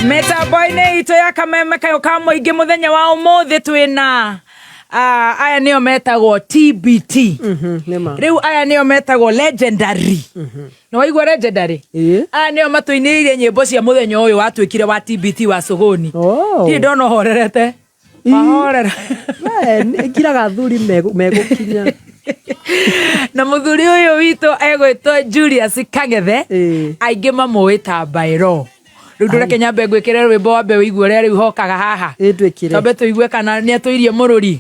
Mĩtambo-inĩ itũ ya kameme kayũ ka mũingĩ mũthenya wa ũmũthĩ twĩna aya nĩo metagwo TBT. Nĩma. Rĩu aya nĩo metagwo legendary. Nĩ waigua legendary? Ĩĩ. Aya nĩo matũinĩire nyĩmbo cia mũthenya ũyũ watuĩkire wa TBT wa Sogoni. Oh. Ndirĩ ndona ũhorerete. Wahorera. We, ngiraga athuri megũkinya. Na mũthuri ũyũ witũ egwĩtwo Julius Kang'ethe. Ĩĩ. Aingĩ mamũĩ ta Bairo. Rĩu ndũreke nyambe ngwĩkĩre rwĩmbo wambe ũigue ũrĩa rĩu hokaga haha. Ĩĩ twĩkĩre. Twambe tũigue kana nĩ atũirie mũrũri.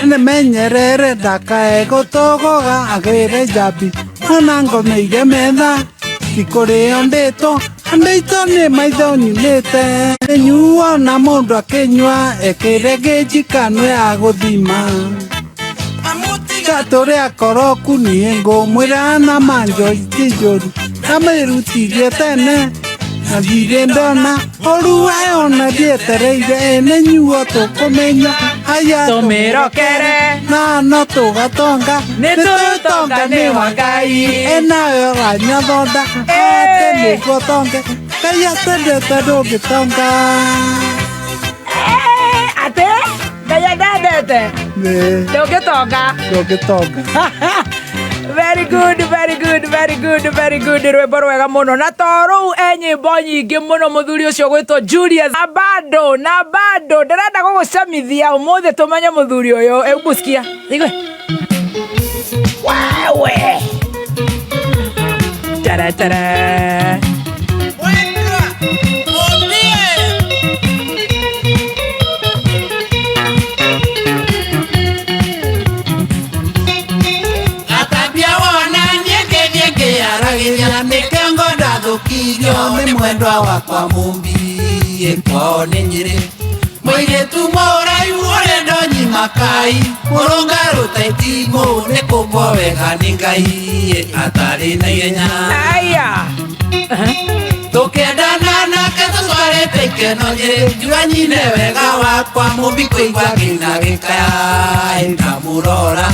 Nĩmenyerere ndakae gũtũgũga agĩre njambi ona ngomeire metha tikũrĩo ndĩtwo andĩitwo nĩ maitho nyumĩte nyuo na mũndũ akĩnyua ekĩre gĩnjikano ya gũthima tũrĩ akoroku niĩ ngũmwĩra na manjo ti njũru ndamĩrutirie tene na ndirĩ ndona ũru wayo na ndietereire ĩnĩ nyuo tũkũmenya aya Tũmĩrokere. na no tũgatonga Nĩ tũtonga nĩ wa Ngai. ĩnayo ranyua thonda atĩ nĩguo tonge Ngai atendete ndũngĩtonga. Atĩ Ngai andendete Nĩ ndũngĩtonga. ndũngĩtonga. Very good, very good, very good, very good. Rwĩmbo rwega mũno na to rũu e nyĩmbo nyingĩ mũno mũthuri ũcio gwĩtwo Julius na bado na bado ndĩrenda gũgũcamithia ũmũthĩ tũmenye mũthuri ũyũ. Hebu sikia igue wewe tara tara Gatambia wona niĩ ngĩthiĩ ngĩaragĩria nĩkĩo ndathũkirio nĩ mwendwa wakwa mũmbi kwao nĩ Nyĩrĩ mũirĩtu mũraihu ũrĩ ndonyima kai mũrũngarũ ta itimũ nĩ kũmbwo wega nĩ Ngai atarĩ na ihenya aya tũkĩendana nake tũtwarĩte ikeno Nyĩrĩ ngiuga nyine wega wakwa mũmbi kũigua ngĩina gĩkaya ndamũrora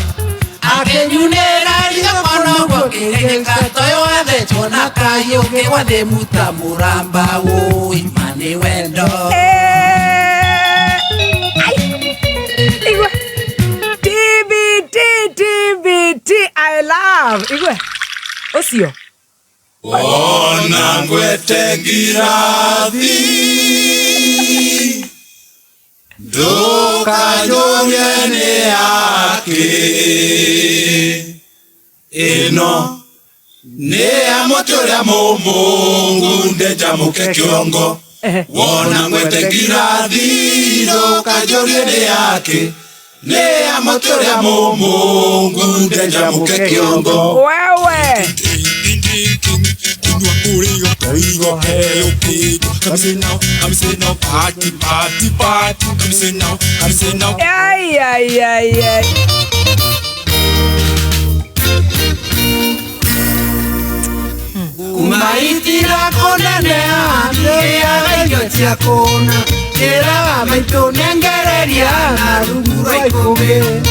akĩnyunĩra ritho konoguo ngĩrĩrĩka toyũ wathecwo na kayũ ngĩgwa thĩ muta mũramba wũi ma nĩ wendo. Eh, ai, igwe TBT TBT I love igwe ũcio Ona ngwete ngirathi ndũkanjũrie nĩ yakĩ ĩno nĩ ya mũtĩ ũrĩa mũmũ ngunde njamũke kĩongo Ehe. wona ngwete ngirathi ndũkanjũrie nĩ yakĩ nĩ ya mũtĩ ũrĩa mũmũ ngunde njamũke kĩongo. Wewe ai ai ai ai Kumaitira kũnene ndĩaga irio cia kũna njĩraga maitũ nengereria na rungu rwa ikũmbĩ.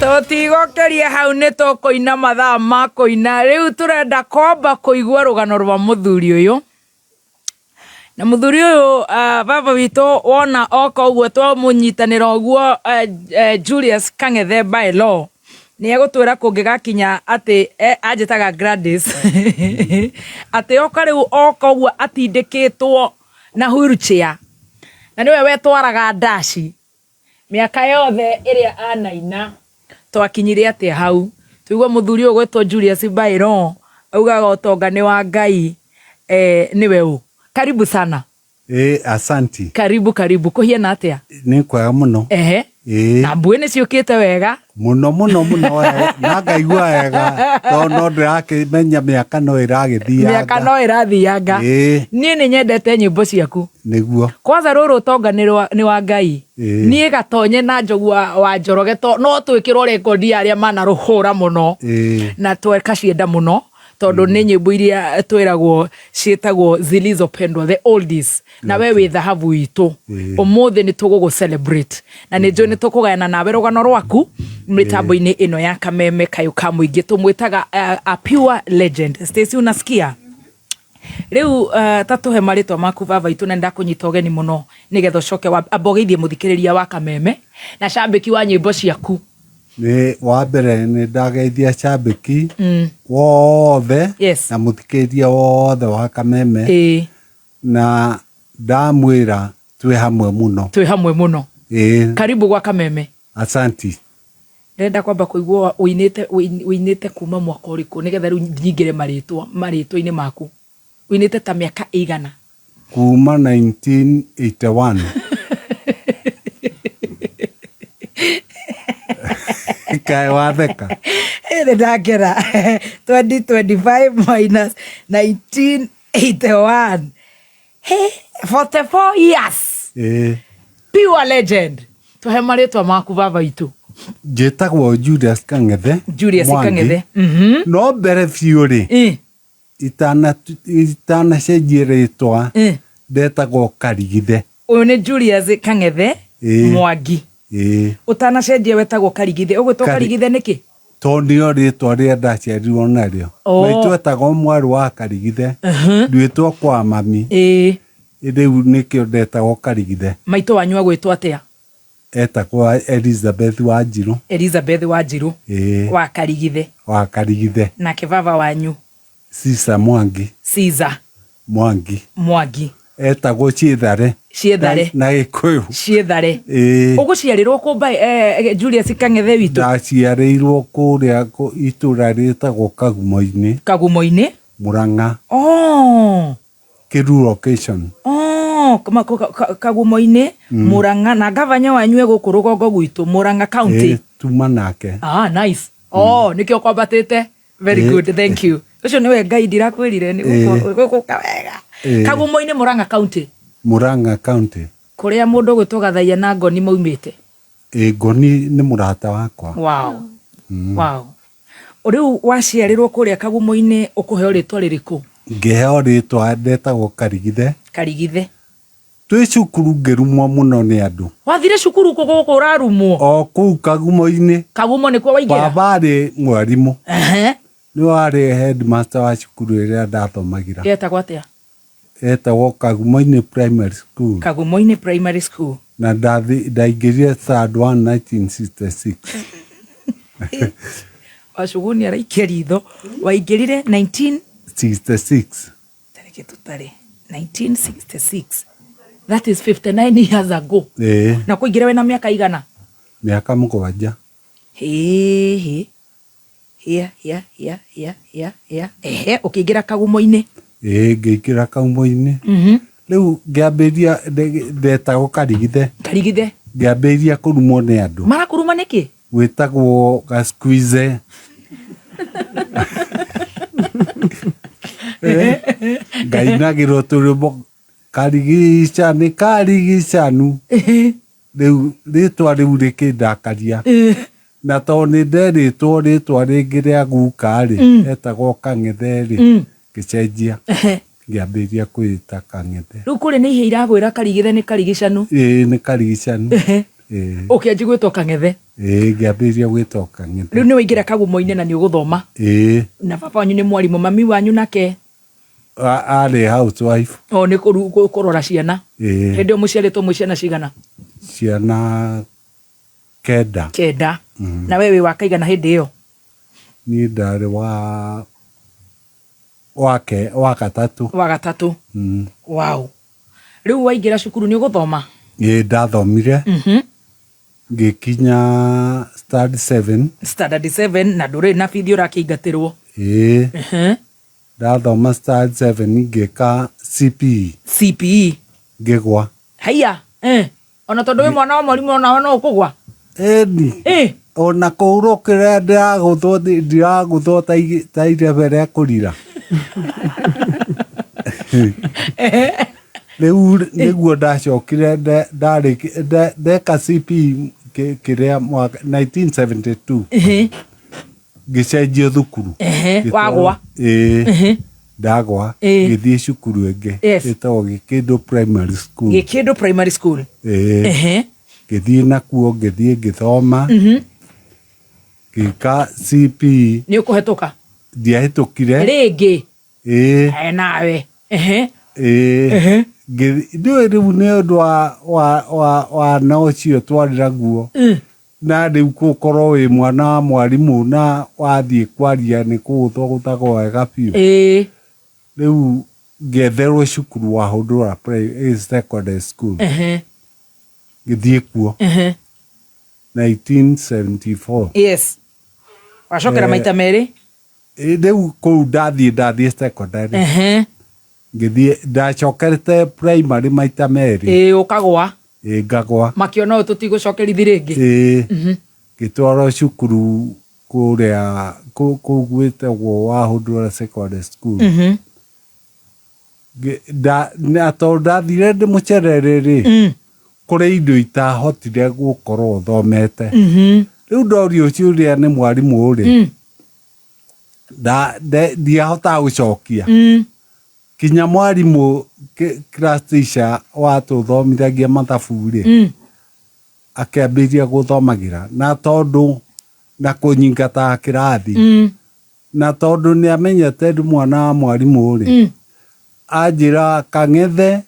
Tũtigũkĩria hau nĩ tũkũina mathaa ma kũina rĩu tũrenda kwamba kũigua rũgano rwa mũthuri ũyũ na mũthuri ũyũ baba witũ wona oka ũguo twamũnyitanĩra ũguo Julius Kang'ethe by law nĩ egũtwĩra kũngĩgakinya atĩ anjĩtaga Gladys atĩ oka rĩu oka ũguo atindĩkĩtwo na wheelchair na nĩwe wetwaraga ndaci mĩaka yothe ĩrĩa anaina twakinyire atĩa hau tũigua mũthuri ũyũ gwĩtwo Julius Bairo augaga ũtonga nĩ wa Ngai nĩwe ũ. Karibu sana. Asanti. Karibu karibu kũhiana atĩa? Nĩ kwega mũno. Ehe. Ĩĩ. Na mbuĩ nĩ ciũkĩte wega. Mũno mũno mũno na ngaigua wega tondũ no ndĩrakĩmenya mĩaka no ĩragĩthianga. Mĩaka no ĩrathianga. Ĩĩ. Niĩ nĩ nyendete nyĩmbo ciaku. Nĩguo. Kwanza rũrũ ũtonga nĩ wa Ngai. Ĩĩ. Niĩ Gatonye na Njogu wa Njoroge to no twĩkĩrwo rekondi ya arĩa manarũhũra mũno. Ĩĩ. Na twekacienda mũno. Tondũ nĩ nyĩmbo iria twĩragwo ciĩtagwo zilizopendwa, the oldies, na we wĩ thahabu itũ. Ũmũthĩ nĩ tũgũgũ celebrate na nĩ njũĩ nĩ tũkũgayana nawe rũgano rwaku mĩtambo-inĩ ĩno ya Kameme Kayũ ka Mũingĩ. Tũmwĩtaga a pure legend. Stacy, unasikia? Rĩu ta tũhe marĩtwa maku baba itũ, na nĩndakũnyita ũgeni mũno nĩgetha ũcoke amba ũgeithie mũthikĩrĩria wa Kameme na cambĩki wa nyĩmbo ciaku. Nĩ wa mbere nĩ ndageithia cambĩki wothe na mũthikĩrĩria wothe wa Kameme na ndamwĩra twĩ hamwe mũno. Twĩ hamwe mũno. Ĩĩ. Karibu gwa Kameme. Asanti. Ndĩrenda kwamba kũigua ũinĩte ũinĩte kuma mwaka ũrĩkũ nĩgetha rĩu nyingĩre marĩtwa marĩtwa-inĩ maku. Ũinĩte ta mĩaka ĩigana? Kuma 1981. Kaĩ watheka? Ĩĩ ndakena. 2025 minus 1981. Hey, 44 years. Ĩĩ. Pure legend. Tũhe marĩtwa maku baba itũ. Njĩtagwo Julius Kang'ethe. Julius Mwangi. Kang'ethe. No mbere biũ rĩ, itanacenjia rĩtwa, ndetagwo Karigithe. Ũyũ nĩ Julius Kang'ethe Mwangi. Ĩĩ. Ũtanacenjia wetagwo Karigithe. Ũgwĩtwo Karigithe nĩkĩ? Tondũ nĩyo rĩtwa rĩrĩa ndaciarirwo narĩo. Maitũ etagwo mwarĩ wa Karigithe. Nduĩtwo kwa mami. Rĩu nĩkĩo ndetagwo Karigithe. Maitũ wanyu agwĩtwo atĩa? Etagwo Elizabeth Wanjirũ. Elizabeth Wanjirũ. Ĩĩ. Wa Karigithe. Wa Karigithe. Nake baba wanyu? Caesar Mwangi. Caesar. Mwangi. Mwangi. Etagwo Ciethare. Ciethare. Na Gĩkũyũ. Ciethare. Ĩĩ. Ũgũciarĩrwo kũ mbaĩ, Julius Kang'ethe witũ? Ndaciarĩirwo kũrĩa itũra rĩtagwo Kagumo-inĩ. Kagumo-inĩ. Mũrang'a. Oh. Kĩru location. Oh, Kagumo-inĩ, Mũrang'a, na gavana wanyu e gũkũ rũgongo gwitũ, Mũrang'a County. Ĩĩ, tuma nake. Ah, nice. Oh, nĩkĩo kwambatĩte. Very good, thank you. Ũcio nĩwe Ngai ndirakwĩrire nĩ gũkũka wega. Kagumo-inĩ Mũrang'a County. Mũrang'a County. Kũrĩa mũndũ ũgwĩtwo Gathaia na Ngoni maumĩte. Ĩĩ, Ngoni nĩ mũrata wakwa. Wow. Wow. Rĩu waciarĩrwo kũrĩa Kagumo-inĩ ũkũheo rĩtwa rĩrĩkũ? Ngĩheo rĩtwa ndetagwo Karigithe. Karigithe. Twĩ cukuru ngĩrumwo mũno nĩ andũ. Wathire cukuru kũ gũkũ ũrarumwo? O kũu Kagumo-inĩ. Kagumo nĩkuo waingĩra? Baba arĩ mwarimũ. Nĩwe warĩ headmaster wa cukuru ĩrĩa ndathomagĩra. Yetagwo atĩa? Etagwo Kagumo-inĩ Primary School. Kagumo-inĩ Primary School. Na ndaingĩrire third one 1966. Wacuguni araikia ritho. Waingĩrire 19 66. Tareke tũtare. 1966. That is 59 years ago. Ĩĩ. Na kũingĩra wĩna mĩaka igana? Mĩaka mũgwanja. Hĩhĩ. Hĩa, hĩa, hĩa, hĩa, hĩa, hĩa. Ehe, ũkĩingĩra Kagumo-inĩ. Ĩĩ, ngĩingĩra Kagumo-inĩ. Rĩu ngĩambĩrĩria, ndetagwo Karigithe. Karigithe. Ngĩambĩrĩria kũrumwo nĩ andũ. Marakuruma nĩkĩ? Gwĩtagwo gaskuize. Ngainagĩrwo tũrwĩmbo karigica nĩ karigicanu. Rĩu rĩtwa rĩu rĩkĩndakaria. Na tondũ nĩ nderĩtwo rĩtwa rĩngĩ rĩa guka rĩ, etagwo Kang'ethe rĩ, ngĩcenjia. Ngĩambĩrĩria kwĩĩta Kang'ethe. Rĩu kũrĩ nĩ ihĩĩ iragwĩra Karigithe nĩ karigicanu. Ĩĩ nĩ karigicanu. Ĩĩ. Ũkĩanjia gwĩtwo Kang'ethe. Ĩĩ ngĩambĩrĩria gwĩtwo Kang'ethe. Rĩu nĩ waingĩra Kagumo-inĩ na nĩ ũgũthoma. Ĩĩ. Na baba wanyu nĩ mwarimũ, mami wanyu nake? Arĩ housewife. O nĩ kũrora ciana. Ĩĩ. Hĩndĩ ĩyo mũciarĩtwo mwĩ ciana cigana? Ciana kenda. Kenda. Na we wĩ wa kaigana hĩndĩ ĩyo? Niĩ ndarĩ wa wa gatatũ. Wa gatatũ. Wow. Rĩu waingĩra cukuru nĩ ũgũthoma? Ĩĩ ndathomire. Ngĩkinya standard 7. Standard 7 na ndũrĩ na bithi ũrakĩingatĩrwo. Ĩĩ. Ndathoma standard 7 ngĩka CPE. CPE. Ngĩgwa. Haiya. Ona tondũ wĩ mwana wa mwarimũ onawe no ũkũgwa? Ĩni. Ona kũhurũkĩra ndĩragũthwo, ndiragũthwo ta irebe rĩa kũrira. Rĩu nĩguo ndacokire ndeka CPE kĩrĩa mwaka 1972. Ngĩcenjio thukuru. Ehe, Ngĩtwarwo- wagwa. Ĩĩ. Ndagwa. Ĩĩ. Ngĩthiĩ cukuru ĩngĩ. Yes. Ĩtagwo Gĩkĩndũ Primary School. Gĩkĩndũ Primary School. Ĩĩ. Ngĩthiĩ nakuo ngĩthiĩ ngĩthoma. Ngĩka CP. Nĩ ũkũhetũka? Ndiahĩtũkire. Rĩngĩ? Ĩĩ. Ĩ nawe. Ehe. Ĩĩ. Ndĩũĩ rĩu nĩ ũndũ wa wa wa wana ũcio twarĩ naguo. Na rĩu gũkorwo wĩ mwana wa mwarimũ na wathiĩ kwaria nĩ kũgũthwo gũthagwo wega biũ. Ĩĩ. Rĩu ngĩetherwo cukuru wa Hũndũra Secondary School. Ngĩthiĩ kuo. 1974. Yes. Wacokera maita merĩ? Rĩu kũu ndathiĩ secondary. Ngĩthiĩ ndacokerete primary maita merĩ. Ĩĩ, ũkagwa. Ĩĩ, ngagwa. Makĩona ũyũ tũtigũcokerithia rĩngĩ. Ĩĩ. Ngĩtwarwo cukuru kũrĩa kũu gwĩtagwo Wahũndũra Secondary School. Na tondũ ndathire ndĩ mũcerere rĩ, kũrĩ indo itahotire gũkorwo thomete. Rĩu ndorio ciũria nĩ mwarimũ rĩ, ndiahotaga gũcokia. Kinya mwarimũ class teacher watũthomithagia mathabu rĩ, akĩambĩrĩria gũthomagĩra na tondũ na kũnyingataga kĩrathi. Na tondũ nĩ amenyete ndĩ mwana wa mwarimũ rĩ, anjĩra Kang'ethe,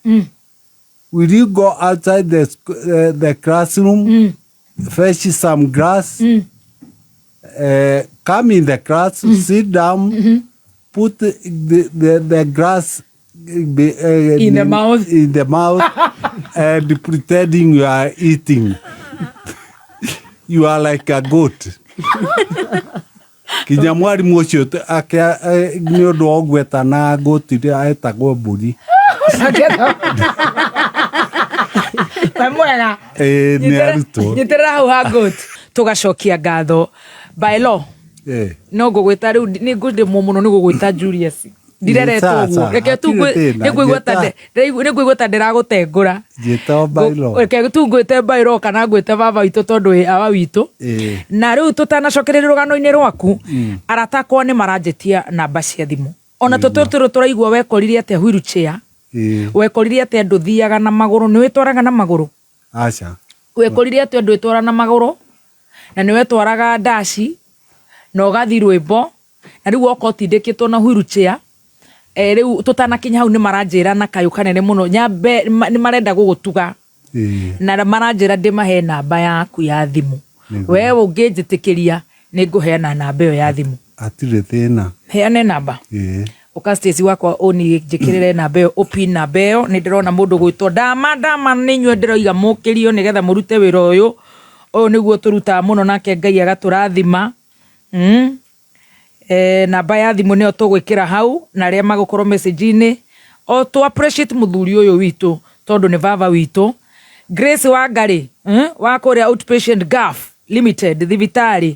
will you go outside the classroom, fetch some grass, come in the class, sit down, put the grass in the mouth. In the mouth and pretending you are eating. You are like a goat. Kinya mwarimu ũcio nĩ ũndũ wa ũguo etanaga goat rĩ, etagwo mbũri. We mwega. Ĩĩ, nĩ arutwo. Nyitĩrĩra hau ha goat. Tũgacokia ngatho. By law. No ngũgwĩta rĩu nĩ ngũremwo mũno nĩ gũgwĩta Julius. Ndireretwo Sawa, ũguo. sawa. Reke tu Hatirĩ thĩna. nĩ ngũigua ta Njĩta. nĩ ngũigua ta ndĩragũtengũra. Njĩta by law. Reke tu ngwĩte by law kana ngwĩte baba witũ tondũ wĩ awa witũ. Na rĩu tũtanacokereria rũgano-inĩ rwaku, arata akwa nĩ maranjĩtia namba cia thimũ. Ona tũtũtũrũ tũraigua wekorire atĩa wheelchair. Wekorire atĩa ndũthiaga na magũrũ, nĩ wĩtwaraga na magũrũ? Aca. Wekorire atĩa ndwĩtwara na magũrũ? Na nĩ wetwaraga ndaci na ũgathiĩ rwĩmbo na rĩu woka ũtindĩkĩtwo na wheelchair. Rĩu tũtanakinya hau nĩ maranjĩra na kayũ kanene mũno nyambe nĩ marenda gũgũtuga. Na maranjĩra ndĩmahe namba yaku ya thimũ. We ũngĩnjĩtĩkĩria nĩ ngũheana namba ĩyo ya thimũ. Hatirĩ thĩna. Heane namba. Ũka Stacy wakwa ũnjĩkĩrĩre namba ĩyo, ũpin namba ĩyo. Nĩ ndĩrona mũndũ gwĩtwo Dama, Dama nĩ inyuĩ ndĩroiga mũkĩrio nĩgetha mũrute wĩra ũyũ. Ũyũ nĩguo tũrutaga mũno nake Ngai agatũrathima. Namba ya thimũ nĩyo tũgwĩkĩra hau na arĩa magũkorwo message-inĩ. O tũ appreciate mũthuri ũyũ witũ tondũ nĩ baba witũ. Grace Wangari, wa kũrĩa Outpatient Gulf Limited thibitarĩ.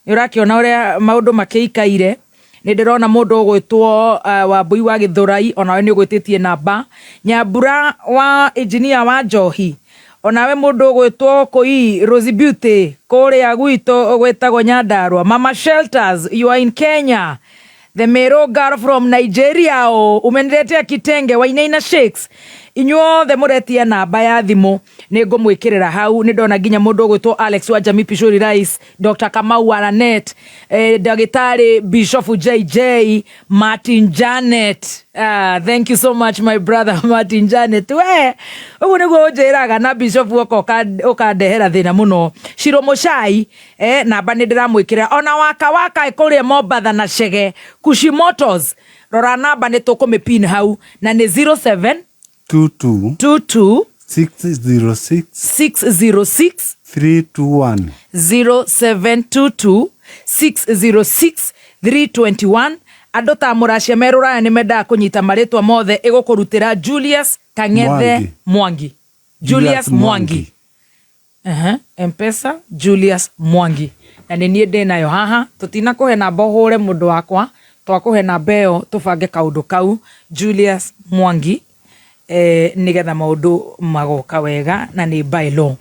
Nĩ ũrakĩona ũrĩa maũndũ makĩikaire. Nĩ ndĩrona mũndũ ũgwĩtwo Wambui wa Gĩthũrai, onawe nĩ ũgwĩtĩtie namba. Nyambura wa engineer wa Njohi, onawe mũndũ ũgwĩtwo Kũi Rosy Beauty kũrĩa gwitũ gwĩtagwo Nyandarua. Mama Shelters, you are in Kenya. The Meru girl from Nigeria, o umeniletea kitenge wainaina shakes. Inyuothe mũretia namba ya thimũ nĩ ngũmwĩkĩrĩra hau. Nĩ ndona nginya mũndũ ũgwĩtwo Alex wa Jamii Pishori Rice, Dr. Kamau wa Lanet, Ndagĩtarĩ Bishop JJ, Martin Janet. Thank you so much my brother Martin Janet. We, ũguo nĩguo ũnjĩraga na Bishop woka ũkandehera thĩna mũno. Shiro Mũcai, namba nĩ ndĩramwĩkĩrĩra. Ona waka waka kũrĩa Mombatha na Chege, Kushi Motors. Rora namba nĩ tũkũmĩpin hau na nĩ zero seven two two two two six zero six six zero six three two one zero seven two two six zero six three twenty one. Andũ ta mũracia me rũraya nĩ mendaga kũnyita marĩtwa mothe ĩgũkũrutĩra Julius Kang'ethe Mwangi. Mwangi. Julius Julius Mwangi. Mwangi. M-Pesa Julius Mwangi. Na nĩ niĩ ndĩ nayo haha, tũtinakũhe namba ũhũre mũndũ wakwa, twakũhe namba ĩyo tũbange kaũndũ kau Julius Mwangi, nĩgetha maũndũ magoka wega na nĩ by law.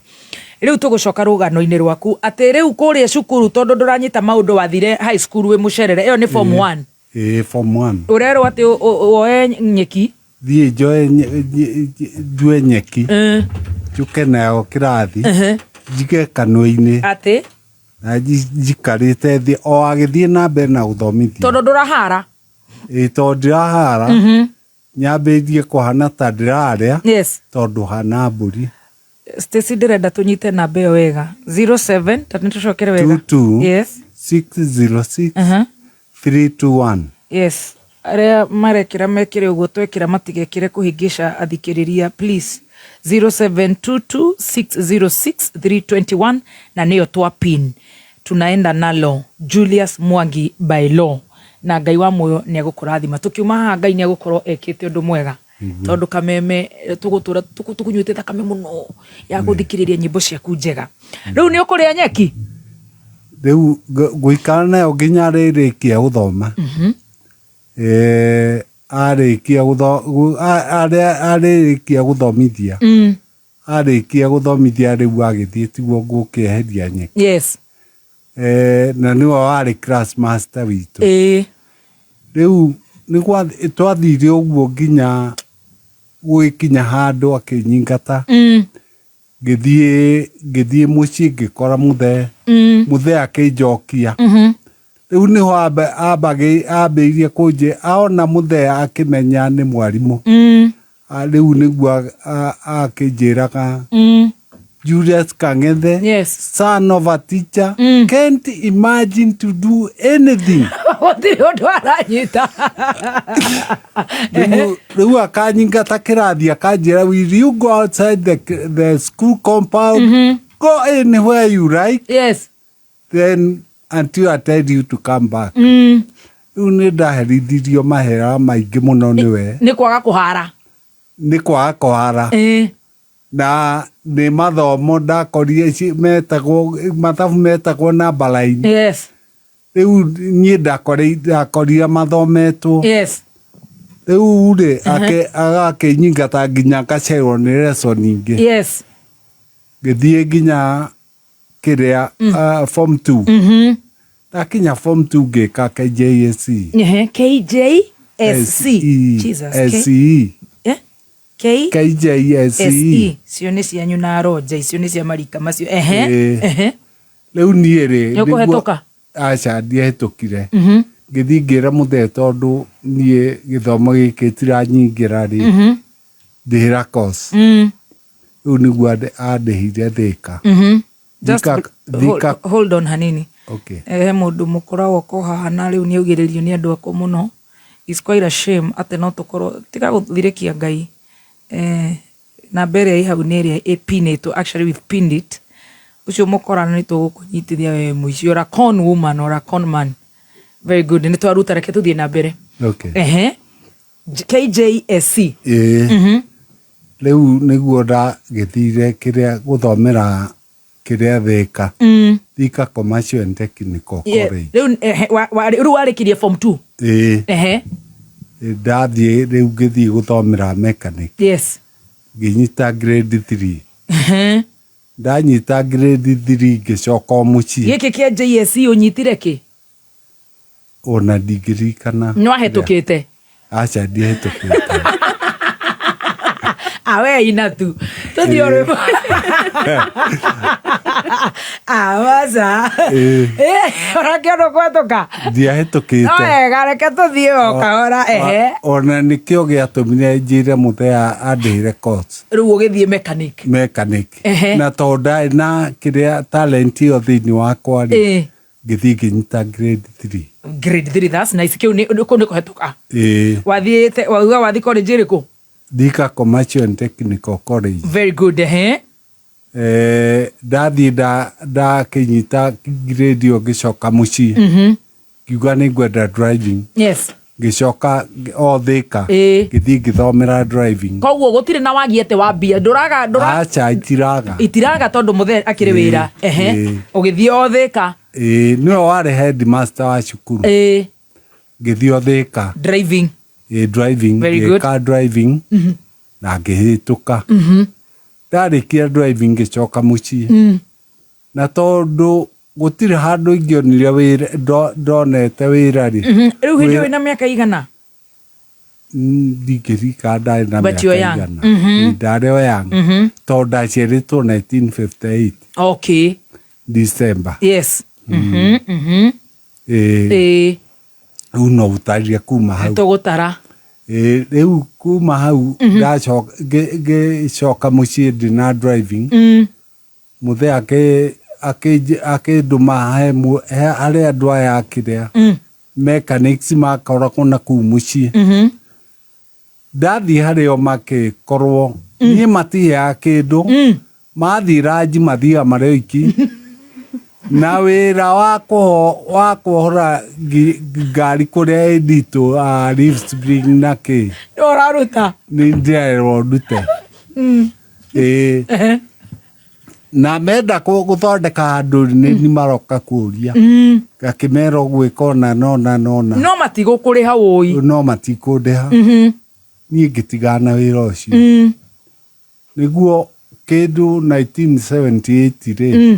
Rĩu tũgũcoka rũgano-inĩ rwaku atĩ rĩu kũrĩa cukuru tondũ ndũranyita maũndũ wathire high school wĩ mũcerere ĩyo nĩ form 1. Ĩĩ, form 1. Ũrerwo atĩ woe nyeki. Thiĩ njoe ndue nyeki njũke nayo kĩrathi njige kanua-inĩ Atĩ na njikarĩte thĩ o agĩthiĩ na mbere na gũthomithia. Tondũ ndũrahara. Ĩĩ, tondũ ndirahara nyambĩrĩrie kũhana ta ndĩrarĩa tondũ hana mbũri. Stacy ndĩrenda tũnyite namba ĩyo wega 07 ta nĩtũcokere wega. 22 Yes. 606 321. Yes, arĩa marekĩra mekĩre ũguo, twekĩra matigekĩre kũhĩngĩca athikĩrĩria, please. 0722606321 na nĩyo twa pin tunaenda nalo Julius Mwangi by law, na Ngai wa muoyo nĩ egũkũrathima. Tũkiuma haha Ngai nĩ egũkorwo ekĩte ũndũ mwega tondũ kameme tũgũtũra tũkũnyuĩte thakame mũno ya gũthikĩrĩria nyĩmbo ciaku njega. Rĩu nĩ ũkũrĩa nyeki. Rĩu ngũikara nayo nginya arĩrĩkia gũthoma. Arĩkia arĩkia gũthomithia, arĩkia gũthomithia rĩu agĩthiĩ tiguo ngũkĩeheria nyeki. Na nĩwe warĩ class master witũ. Rĩu nĩ twathire ũguo nginya gũgĩkinya handũ akĩnyingata. Ngĩthiĩ mũciĩ ngĩkora mũthee, mũthee akĩnjokia. Rĩu nĩho ambĩrĩirie kũnjĩ aona mũthee akĩmenya nĩ mwarimũ. Rĩu nĩguo akĩnjĩraga, Julius Kang'ethe, son of a teacher, can't imagine to do anything. Gũtirĩ ũndũ aranyita. Rĩu akanyingata kĩrathi akanjĩra, will you go outside the school compound, go anywhere you like, then until I tell you to come back. Rĩu nĩ ndaherithirio mahera maingĩ mũno nĩwe. Nĩ kwaga kũhara. Nĩ kwaga kũhara. Na nĩ mathomo ndakorire metagwo mathabu metagwo number line. Rĩu niĩ ndakorire mathometwo. Rĩu rĩ agakĩnyingata nginya ngacererwo nĩ lesson ingĩ. Ngĩthiĩ nginya kĩrĩa form 2. Ndakinya form 2 ngĩka KJSE. KJSC. Jesus. SE. K KJSE. SE. Cio nĩ cianyu na Roger, icio nĩ cia marika macio. Rĩu niĩ rĩ Nĩ ũkũhetũka? Aca, ndiahĩtũkire. Ngĩthiĩ ngĩra mũthee tondũ niĩ gĩthomo gĩkĩ tiranyingĩra rĩ, ndĩhĩra course. Rĩu nĩguo andĩhire Thĩka. Just hold on hanini. Okay. He mũndũ mũkoragwo ko haha na rĩu nĩ augĩrĩrio nĩ andũ akwa mũno. It's quite a shame atĩ no tũkorwo tiga gũthirĩkia Ngai. Namba ĩrĩa ĩ hau nĩ ĩrĩa ĩpinĩtwo, actually we've pinned it. Ũcio mũkora nĩ tũgũkũnyitithia we mũici, you're a con woman or a con man. Very good, nĩ twaruta, reke tũthiĩ na mbere. Okay. KJSC. Ĩĩ. Rĩu nĩguo ndagĩthire kĩrĩa gũthomera kĩrĩa Thĩka. Thika Commercial and Technical College. Rĩu rĩu warĩkirie form 2? Ĩĩ. Ndathiĩ rĩu ngĩthiĩ gũthomera mechanic. Ngĩnyita grade 3. Ndanyita grade 3 ngĩcoka o mũciĩ. Gĩkĩ kĩa JSC ũnyitire kĩ? Ona ndingĩririkana. Nĩ wahĩtũkĩte? Aca, ndiahĩtũkĩte. Awe ina tu tũthiĩ o rwĩmbo awaca ũrakĩona kũhetũka. Ndiahĩtũkĩte. No wega, reke tũthiĩ o kahora. Ona nĩkĩo gĩatũmire njĩre mũthee andĩhĩre course. Rĩu ũgĩthiĩ mechanic. Mechanic. Na tondũ ndarĩ na kĩrĩa talent ĩyo thĩinĩ wakwa rĩ, ngĩthiĩ ngĩnyita grade 3. Grade 3, that's nice. Kĩu nĩ kũu nĩ kũhetũka. Ĩĩ. Wathiĩte wauga wathiĩ college ĩrĩkũ? Thika Commercial and Technical College. Very good. Ndathiĩ ndakĩnyita grade ĩyo ngĩcoka mũciĩ. Ngiuga nĩ ngwenda driving. Ngĩcoka o Thĩka. Ngĩthiĩ ngĩthomera driving. Koguo gũtirĩ na wagi atĩ wa mbia, ndũraga ndũra Aca, itiraga. Itiraga tondũ mũthee akĩrĩ wĩra. Ũgĩthiĩ o Thĩka. Ĩĩ, nĩwe warĩ headmaster wa cukuru. Ngĩthiĩ o Thĩka. Driving. Ĩĩ, driving. Very good. Ngĩka driving na ngĩhĩtũka. Ndarĩkia driving ngĩcoka mũciĩ. Na tondũ gũtirĩ handũ ingĩonire wĩra ndonete wĩra rĩ. Rĩu hĩndĩ ĩyo wĩna mĩaka igana? Ndingĩririkana ndarĩ na mĩaka igana. Ndarĩ o young. Tondũ ndaciarĩtwo 1958. Okay. December. Yes. Ĩĩ. Rĩu no ũtarire kuma hau. Tũgũtara. Ĩĩ, rĩu kuma hau ndacoka ngĩcoka mũciĩ ndĩ na driving. Mũthee akĩndũma he harĩ andũ aya a kĩrĩa mechanics makoragwo na kũu mũciĩ. Ndathiĩ harĩ o makĩkorwo niĩ matiheaga kĩndũ, mathiĩ ranji mathiaga marĩ oiki na wĩra wa kuohora ngari kũrĩa ĩnditũ leaf spring na kĩ. Nĩwe ũraruta? Nĩ ndĩrerwo ndute. Ĩĩ. Na menda gũthondeka handũ nĩ ni maroka kũria. Ngakĩmera ũgwĩka ũna na ũna na ũna. No matigũkũrĩha wũi. No matikũndĩha. Niĩ ngĩtigana na wĩra ũcio. Nĩguo kĩndũ 1978 rĩ,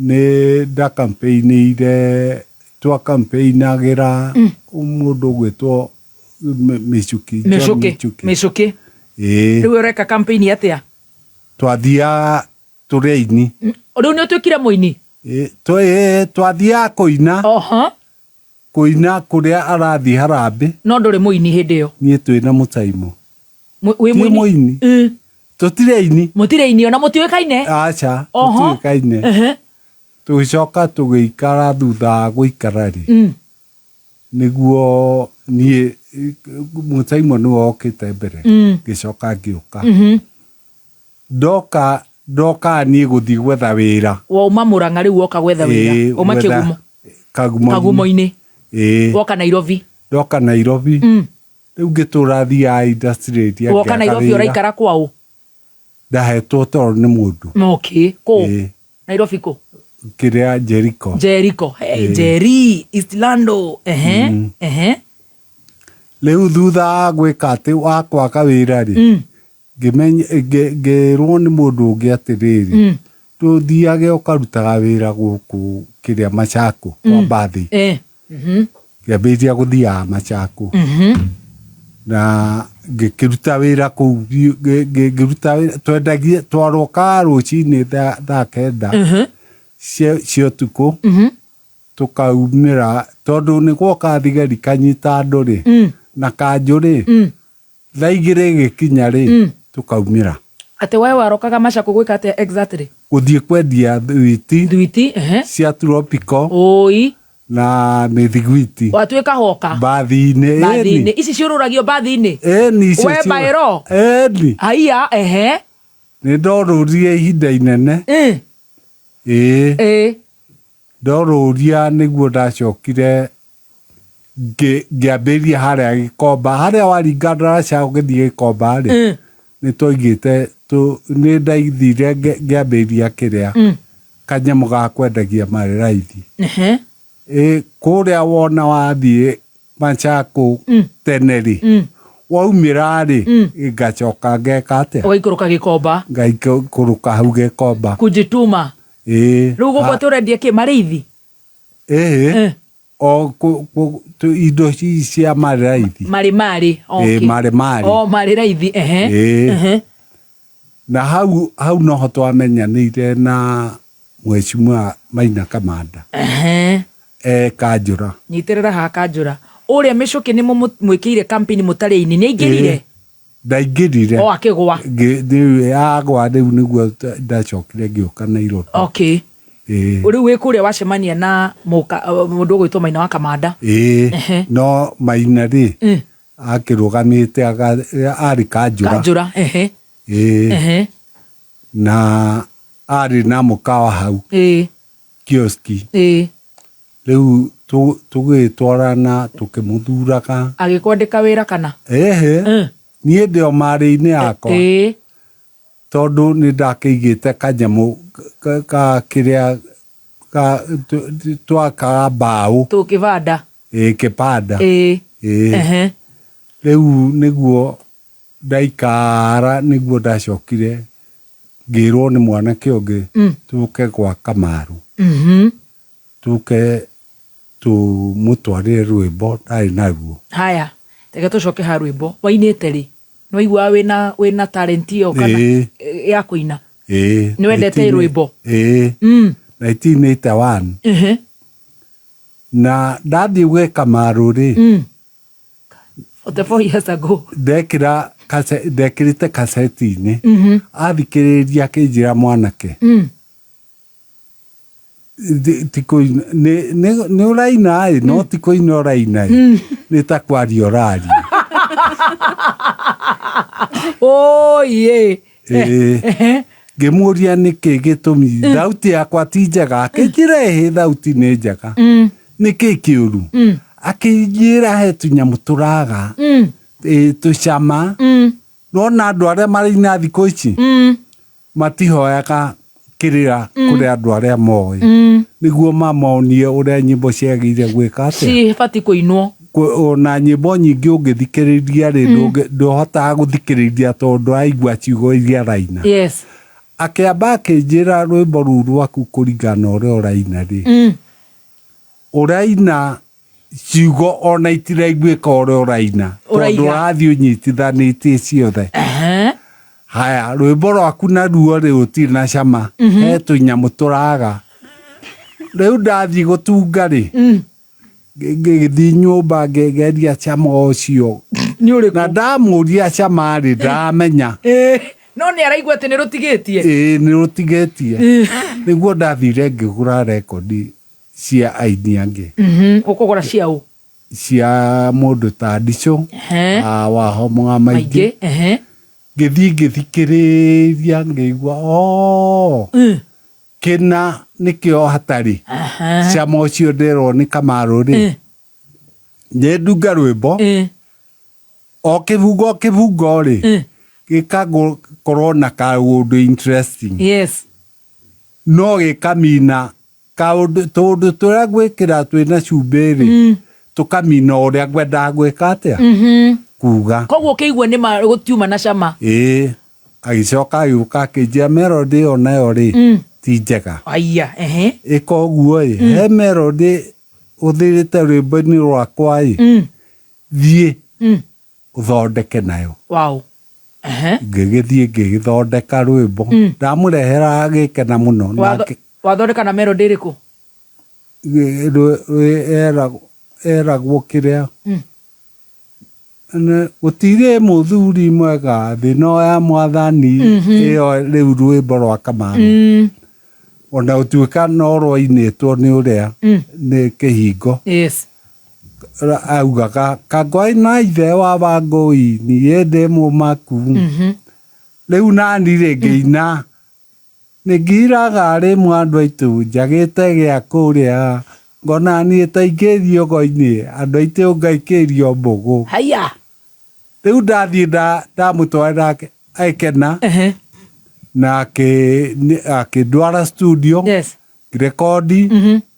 nĩ ndakampeinĩire, twakampeinagĩra mũndũ ũgwĩtwo Michuki. John Michuki. Michuki. Michuki. Ĩĩ. Rĩu ũreka campaign atĩa? Twathiaga tũrĩ aini. Rĩu nĩ ũtuĩkire mũini? Ĩĩ, twathiaga kũina. Kũina kũrĩa arathiĩ harambĩ. No ndũrĩ mũini hĩndĩ ĩyo? Niĩ twĩna Mũtaimo. Wĩ Ti mũini? mũini. Tũtirĩ aini. Mũtirĩ aini ona mũtiũĩkaine? Aca, tũtiũĩkaine. Tũgĩcoka tũgĩikara thutha wa gũikara rĩ. Nĩguo niĩ Mũtaimo nĩwe okĩte mbere. Ngĩcoka ngĩũka. Ndoka, ndoka niĩ gũthiĩ gwetha wĩra. Wauma Mũrang'a rĩu woka gwetha wĩra. Ĩĩ, Wauma gwetha Kĩgumo. Kagumo-inĩ. Kagumo-inĩ. Ĩĩ. Woka Nairobi. Ndoka Nairobi. Rĩu ngĩtũra thiaga industry area Woka ngĩaga Nairobi wĩra. ũraikara kwa ũ? Ndahetwo toro nĩ mũndũ. Okay, kũ? Ĩĩ. Nairobi kũ? Kĩrĩa Jericho. Jericho. Hey, Ĩĩ. Jerry, East Lando. Ehe. Ehe. Rĩu thutha wa gwĩka atĩ wa kwaga wĩra rĩ, ngĩrwo nĩ mũndũ ũngĩ atĩrĩrĩ, tũthiage ũkarutaga wĩra gũkũ kĩrĩa Machako kwa Mbathi. Ngĩambĩrĩria gũthiaga Machako. Na ngĩkĩruta wĩra kũu, ngĩruta wĩra, twendagia, twarokaga rũcinĩ thaa kenda cia ũtukũ, tũkaumĩra, tondũ nĩ gwoka thigari kanyita andũ rĩ, na kanjũ rĩ, thaa igĩrĩ ĩgĩkinya rĩ, tũkaumĩra. Atĩ we warokaga Machako gwĩka atĩa exactly? Gũthiĩ kwendia thwiti. Thwiti, ehe. Cia tropical. Oi. Na mĩthiguiti. Watuĩka hoka. Mbathi-inĩ, Mbathi-inĩ. ĩni. Ici ciũrũragio mbathi-inĩ? Ĩni, icio We ciũra- baĩro? Ĩni. Haiya, ehe. Nĩ ndorũrie ihinda inene. Ĩĩ. Ndorũria nĩguo ndacokire ngĩambĩrĩria harĩa Gĩkomba, harĩa waringa ndaraca ũgĩthiĩ Gĩkomba rĩ, nĩ twaigĩte, nĩ ndathire ngĩambĩrĩria kĩrĩa, kanyamũ ga kwendagia marĩ raithi. Kũrĩa wona wathiĩ Machako tene rĩ, waumĩra rĩ, ngacoka ngeka atĩa? Ũgaikũrũka Gĩkomba. Ngaikũrũka hau Gĩkomba. Kujituma. Ĩĩ. Rĩu gũkũ atĩ ũrendia kĩ, marĩithi? Ĩĩ. O indo ici cia marĩ raithi. Marĩ marĩ, okay. Ĩĩ, marĩ marĩ. O marĩ raithi, ehe. Ĩĩ. Ehe. Na hau noho twamenyanĩire na Mheshimiwa Maina Kamanda. Ehe. Kanjũra. Nyitĩrĩra haha Kanjũra. Ũrĩa Mĩcũkĩ nĩ mũmwĩkĩire campaign mũtarĩ aini, nĩ aingĩrire? Ĩĩ. Ndaingĩrire. O akĩgwa. Rĩu agwa rĩu nĩguo ndacokire ngĩũka Nairobi. Okay. Ĩĩ. Rĩu wĩ kũrĩa wacemania na mũndũ ũgwĩtwo Maina wa Kamanda. Ĩĩ. Ehe. No Maina rĩ, akĩrũgamĩte arĩ Kanjũra. Kanjũra, ehe. Ĩĩ. Ehe. Na arĩ na mũkawa hau. Ĩĩ. Kioski. Ĩĩ. Rĩu tũgĩtwarana tũkĩmũthuraga. Agĩkwandĩka wĩra kana? Ĩhĩ. Niĩ ndĩ o marĩ-inĩ yakwa. Ĩĩ. Tondũ nĩ ndakĩigĩte kanyamũ ka kĩrĩa ka twakaga mbaũ. Tũkĩbanda. Ĩĩ, kĩbanda. Ĩĩ. Ĩĩ. Ehe. Rĩu nĩguo ndaikara nĩguo ndacokire Ngĩrwo nĩ mwanake ũngĩ tũke gwa Kamaru. Tũke tũmũtwarĩre rwĩmbo ndarĩ naruo. Haya, reke tũcoke ha rwĩmbo. Wainĩte rĩ? Nĩ waiguaga wĩna wĩna talent ĩyo kana Ĩĩ. ya kũina? Ĩĩ. Nĩ wendete rwĩmbo? Ĩĩ. 1981. Na ndathiĩ gwĩ Kamaru rĩ, 44 years ago. Ndekĩra ndekĩrĩte kaseti-inĩ, athikĩrĩria akĩnjĩra, mwanake, ti kũina nĩ ũraina ĩ, no ti kũina ũraina ĩ, nĩ ta kwaria ũraria. Oi. Ĩĩ. Ngĩmũria nĩkĩ gĩtũmi, thauti yakwa ti njega? Akĩnjĩra, ĩhĩ, thauti nĩ njega, nĩkĩ kĩũru? Akĩnjĩra he tũnyamũ tũraga, ĩ, tũcama. Nona andũ arĩa maraina thikũ ici matihoyaga kĩrĩra kũrĩ andũ arĩa moĩ nĩguo mamonie ũrĩa nyĩmbo ciagĩrĩire gwĩka atĩa. Cibatiĩ kũinwo. Ona nyĩmbo nyingĩ ũngĩthikĩrĩria rĩ, ndũhotaga gũthikĩrĩria tondũ ndũraigua ciugo iria araina. Akĩamba akĩnjĩra, rwĩmbo rũu rwaku, kũringana na ũrĩa ũraina rĩ, ũraina ciugo ona itiraiguĩka ũrĩa ũraina tondũ Ũraiga. ũrathiĩ ũnyitithanĩtie ciothe. Haya, rwĩmbo rwaku naruo rĩ, rũtirĩ na cama, he tũnyamũ tũraga. Rĩu ndathiĩ gũtunga rĩ, ngĩgĩthiĩ nyũmba ngĩgeria cama ũcio. Nĩ ũrĩkũ? Na ndamũria cama rĩ, ndamenya. Ĩĩ. No nĩ araigua atĩ nĩ rũtigĩtie. Ĩĩ, nĩ rũtigĩtie. Nĩguo ndathire ngĩgũra rekondi cia aini angĩ. Ũkũgũra cia ũ? Cia mũndũ ta Ndicũ, Waho Mũga Maingĩ. Maingĩ. Ngĩthiĩ ngĩthikĩrĩria, ngĩigua o kĩna nĩkĩo hatarĩ cama ũcio nderwo nĩ Kamarũ rĩ, nĩ ndunga rwĩmbo o kĩbungo o kĩbungo rĩ, gĩkakorwo na kaũndũ interesting, no gĩkamina kaũndũ tũndũ tũrĩa gwĩkĩra twĩna cumbĩ rĩ, tũkamina ũrĩa ngwendaga gwĩka atĩa, kuga. Koguo ũkĩigua nĩ ma gũtiuma na cama. Ĩĩ, agĩcoka agĩũka akĩnjĩra melody ĩyo nayo rĩ, ti njega. Aya, ehe. Ĩka ũguo ĩ, he melody ũthĩrĩte rwĩmbo-inĩ rwakwa ĩ, thiĩ ũthondeke nayo. Wow. Ehe. Ngĩgĩthiĩ ngĩgĩthondeka rwĩmbo, ndamũrehera agĩkena mũno. Nake Wathondeka na melody ĩrĩkũ? Eragwo kĩrĩa, gũtirĩ mũthuri mwega thĩ no ya mwathani, ĩyo rĩu rwĩmbo rwa Kamaru, ona gũtuĩka no rwainĩtwo nĩ ũrĩa nĩ kĩhingo. Augaga kangwai na ithe wa Wangũi, niĩ ndĩ mũmaku. Rĩu nani rĩ, ngĩina nĩ ngiraga rĩmwe andũ aitũ njagĩte gĩa kũrĩa, ngona niĩ ta ingĩrio ngo-inĩ andũ aitũ ngaikĩrio mbũgũ. Haya. Rĩu ndathiĩ ndamũtwarĩra agĩkena na akĩndwara studio, ngĩrekondi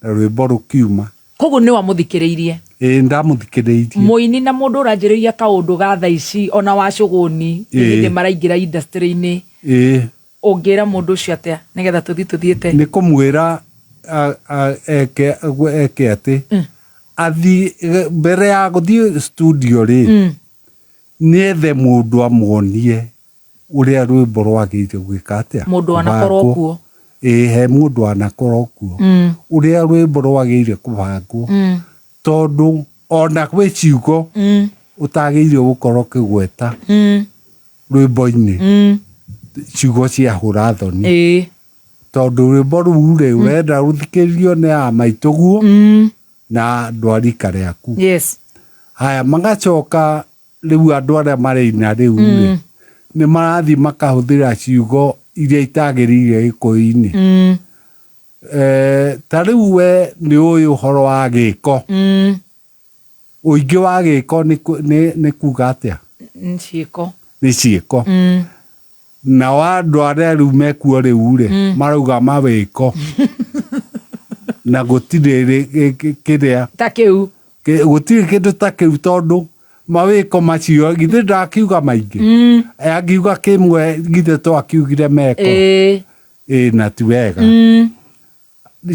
na rwĩmbo rũkiuma. Koguo nĩ wamũthikĩrĩirie? Ĩĩ, ndamũthikĩrĩirie. Mũini na mũndũ ũranjĩrĩria kaũndũ ga thaa ici, ona wa cũgũni nĩ hĩndĩ maraingĩra industry-inĩ, ũngĩra mũndũ ũcio atĩa nĩgetha tũthiĩ tũthiĩte? Nĩ kũmwĩra eke eke atĩ athiĩ mbere ya gũthiĩ studio rĩ, nĩethe mũndũ amuonie ũrĩa rwĩmbo rwagĩrĩire gwĩka atĩa. Mũndũ anakorwo kũbangwo. kuo. Ĩĩ, he mũndũ anakorwo kuo ũrĩa rwĩmbo rwagĩrĩire kũbangwo, tondũ ona gwĩ ciugo ũtagĩrĩire gũkorwo ũkĩgweta rwĩmbo-inĩ, ciugo cia hũra thoni, tondũ rwĩmbo rũu rĩ, ũrenda rũthikĩrĩrio nĩ a maitũguo na andũ a rika rĩaku. Haya, magacoka rĩu andũ arĩa maraina rĩu rĩ, nĩ marathiĩ makahũthĩra ciugo iria itagĩrĩire gĩkũyũ-inĩ. Ta rĩu we nĩ ũĩ ũhoro wa gĩko, ũingĩ wa gĩko nĩ kuga atĩa? Ciĩko. Nĩ ciĩko. Nao andũ arĩa rĩu mekuo rĩu rĩ, marauga mawĩko, na gũtirĩ kĩrĩa ta kĩu. Gũtirĩ kĩndũ ta kĩu, tondũ Mawĩko macio githĩ ndakiuga maingĩ? Angiuga kĩmwe, githĩ to akiugire meko? Ĩĩ. Ĩ, na ti wega.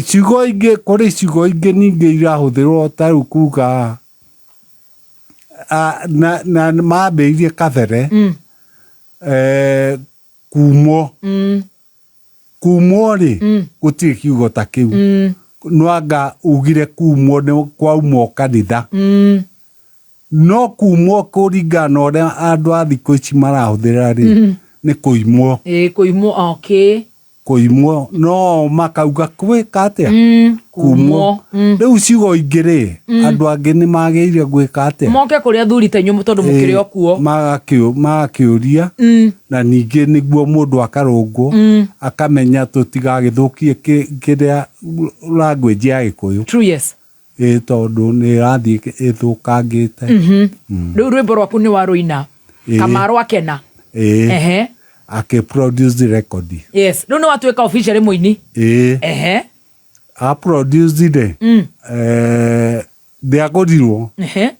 Ciugo ingĩ, kũrĩ ciugo ingĩ ningĩ irahũthĩrwo ta rĩu kuga na mambĩrĩirie kabere kumwo. Kumwo rĩ, gũtirĩ kiugo ta kĩu. Nwanga ugire kumwo nĩ kwaumwo kanitha. No kumwo kũringana na ũrĩa andũ a thikũ ici marahũthĩra rĩ, nĩ kũimwo. Ĩĩ, kũimwo, okay. Kũimwo, no makauga kwĩka atĩa? Kumwo. Rĩu ciugo ingĩ rĩ, andũ angĩ nĩ magĩrĩire gwĩka atĩa? Moke kũrĩ athuri ta inyuĩ tondũ mũkĩrĩ o kuo. Magakĩũria, na ningĩ nĩguo mũndũ akarũngwo, akamenya tũtigagĩthũkie kĩrĩa language ya Gĩkũyũ. True, yes. Ĩ, tondũ nĩ ĩrathiĩ ĩthũkangĩte. Rĩu rwĩmbo rwaku nĩ warũina. Ĩĩ. Kamaru akena. Ĩĩ. Ehe. Akĩ produce record. Yes, rĩu nĩ watuĩka officially mũini. Ĩĩ. Ehe. A produce rĩ, ndĩagũrirwo. Ehe.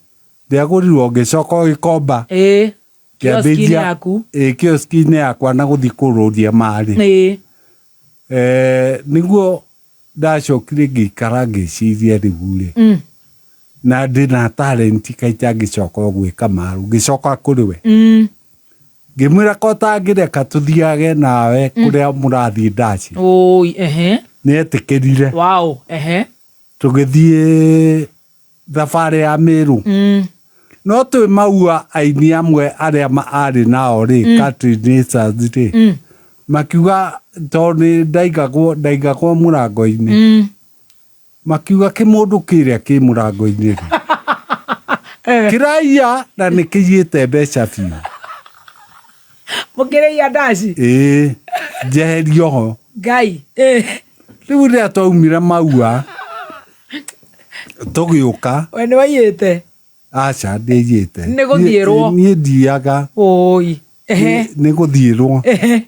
Ndĩagũrirwo, ngĩcoka gĩkomba. Ĩĩ. Kioski-inĩ yaku. Ĩĩ, kioski-inĩ yakwa na gũthiĩ kũrũria marĩ. Ĩĩ. Nĩguo ndacokire ngĩikara ngĩciria rĩu rĩ, na ndĩna talent kaĩ itangĩcoka o gwĩka maru, ngĩcoka kũrĩ we. Ngĩmwĩra ko tangĩreka tũthiage nawe kũrĩa mũrathiĩ ndaci. Oi, ehe. Nĩetĩkĩrire. Wow, ehe. Tũgĩthiĩ thabarĩ ya Meru. No twĩ maua aini amwe arĩa arĩ nao rĩ, Country Natures rĩ, makiuga tondũ nĩ ndaigagwo mũrango-inĩ. Makiuga kĩmũndũ kĩrĩa kĩ mũrango-inĩ rĩ, kĩraiya na nĩ kĩiyĩte mbeca biũ. Mũkĩrĩia ndaci? Ĩĩ, njeherio ho. Ngai. Rĩu rĩrĩa twaumire maua, tũgĩũka. We nĩ waiyĩte? Aca, ndiaiyĩte. Nĩ gũthiĩrwo. Niĩ ndiaga. Oi. Ehe. Nĩ gũthiĩrwo. Ehe.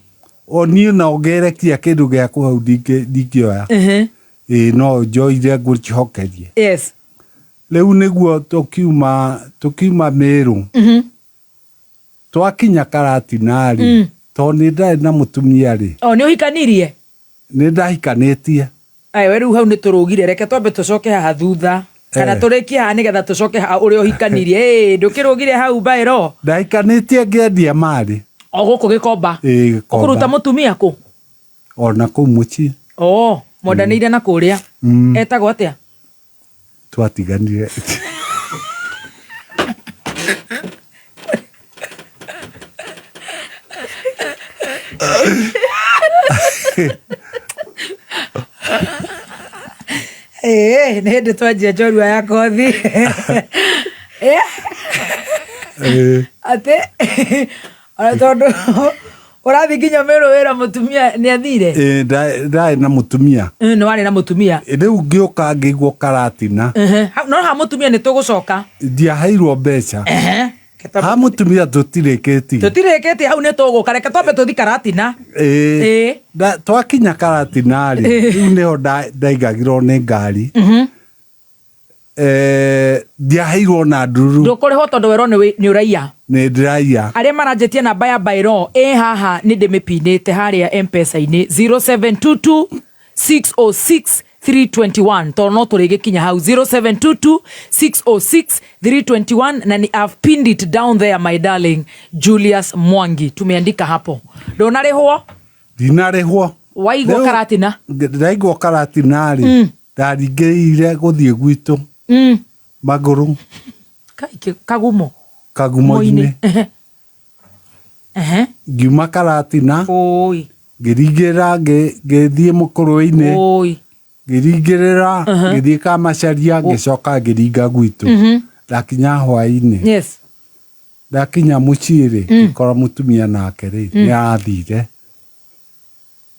O niĩ no ngerekia kĩndũ gĩaku hau ndingĩoya. Ehe. Ĩĩ, no njoire ngũcokerie. Yes. Rĩu nĩguo tũkiuma Meru. Twakinya Karatina rĩ, tondũ nĩ ndarĩ na mũtumia rĩ. O, nĩ ũhikanirie? Nĩ ndahikanĩtie. Ai, we rĩu hau nĩ tũrũgire, reke twambe tũcoke haha thutha. Kana tũrĩkie haha nĩgetha tũcoke haha ũrĩa ũhikanirie. Ĩĩ, ndũkĩrũgire hau mbaĩro? Ndahikanĩtie ngĩendia marĩ. O gũkũ Gĩkomba? Ĩĩ, Gĩkomba. Ũkũruta mũtumia kũ? O na kũu mũciĩ. O, mwendanĩire na kũrĩa. Etagwo atĩa? Twatiganire. Ĩĩ, nĩ hĩndĩ twanjia njorua ya kothi. Atĩ, ona tondũ ũrathiĩ nginya Meru wĩra mũtumia nĩ athire? Ĩĩ, ndarĩ na mũtumia. Nĩ warĩ na mũtumia. Rĩu ngĩũka ngĩigua Karatina. Ehe. Hau, no ha mũtumia nĩ tũgũcoka. Ndiaheirwo mbeca. Ehe. Ha mũtumia tũtirĩkĩtie. Tũtirĩkĩtie, hau nĩ tũgũka. Reke twambe tũthiĩ Karatina. Ĩĩ. Ĩĩ. Twakinya Karatina rĩ, rĩu nĩho ndaigagĩrwo nĩ ngari. Ndiaheirwo na ndururu. Ndũkũrĩhwo tondũ werwo nĩ ũraiya. Nĩ ndĩraiya. Arĩa maranjĩtie namba ya Bairo ĩ haha nĩ ndĩmĩpinĩte harĩa M-Pesa-inĩ 0722 606 321, tondũ no tũrĩgĩkinya hau 0722 606 321, na ni I've pinned it down there, my darling Julius Mwangi, tumeandika hapo. Ndũnarĩhwo? Ndinarĩhwo. Waigwo Rĩu, Karatina? Ndaigwo Karatina rĩ, ndaringĩrĩire gũthiĩ gwitũ magũrũ. Kai, Kagumo? Kagumo-inĩ. Ehe. Ehe. Ngiuma Karatina. Oi. Ngĩringĩrĩra, ngĩthiĩ mũkũrwe-inĩ. Oi. Ngĩringĩrĩra, ngĩthiĩ Kamacharia, ngĩcoka ngĩringa gwitũ. Ndakinya hwaĩ-inĩ. Yes. Ndakinya mũciĩ rĩ, ngĩkora mũtumia nake rĩ, nĩ arathire.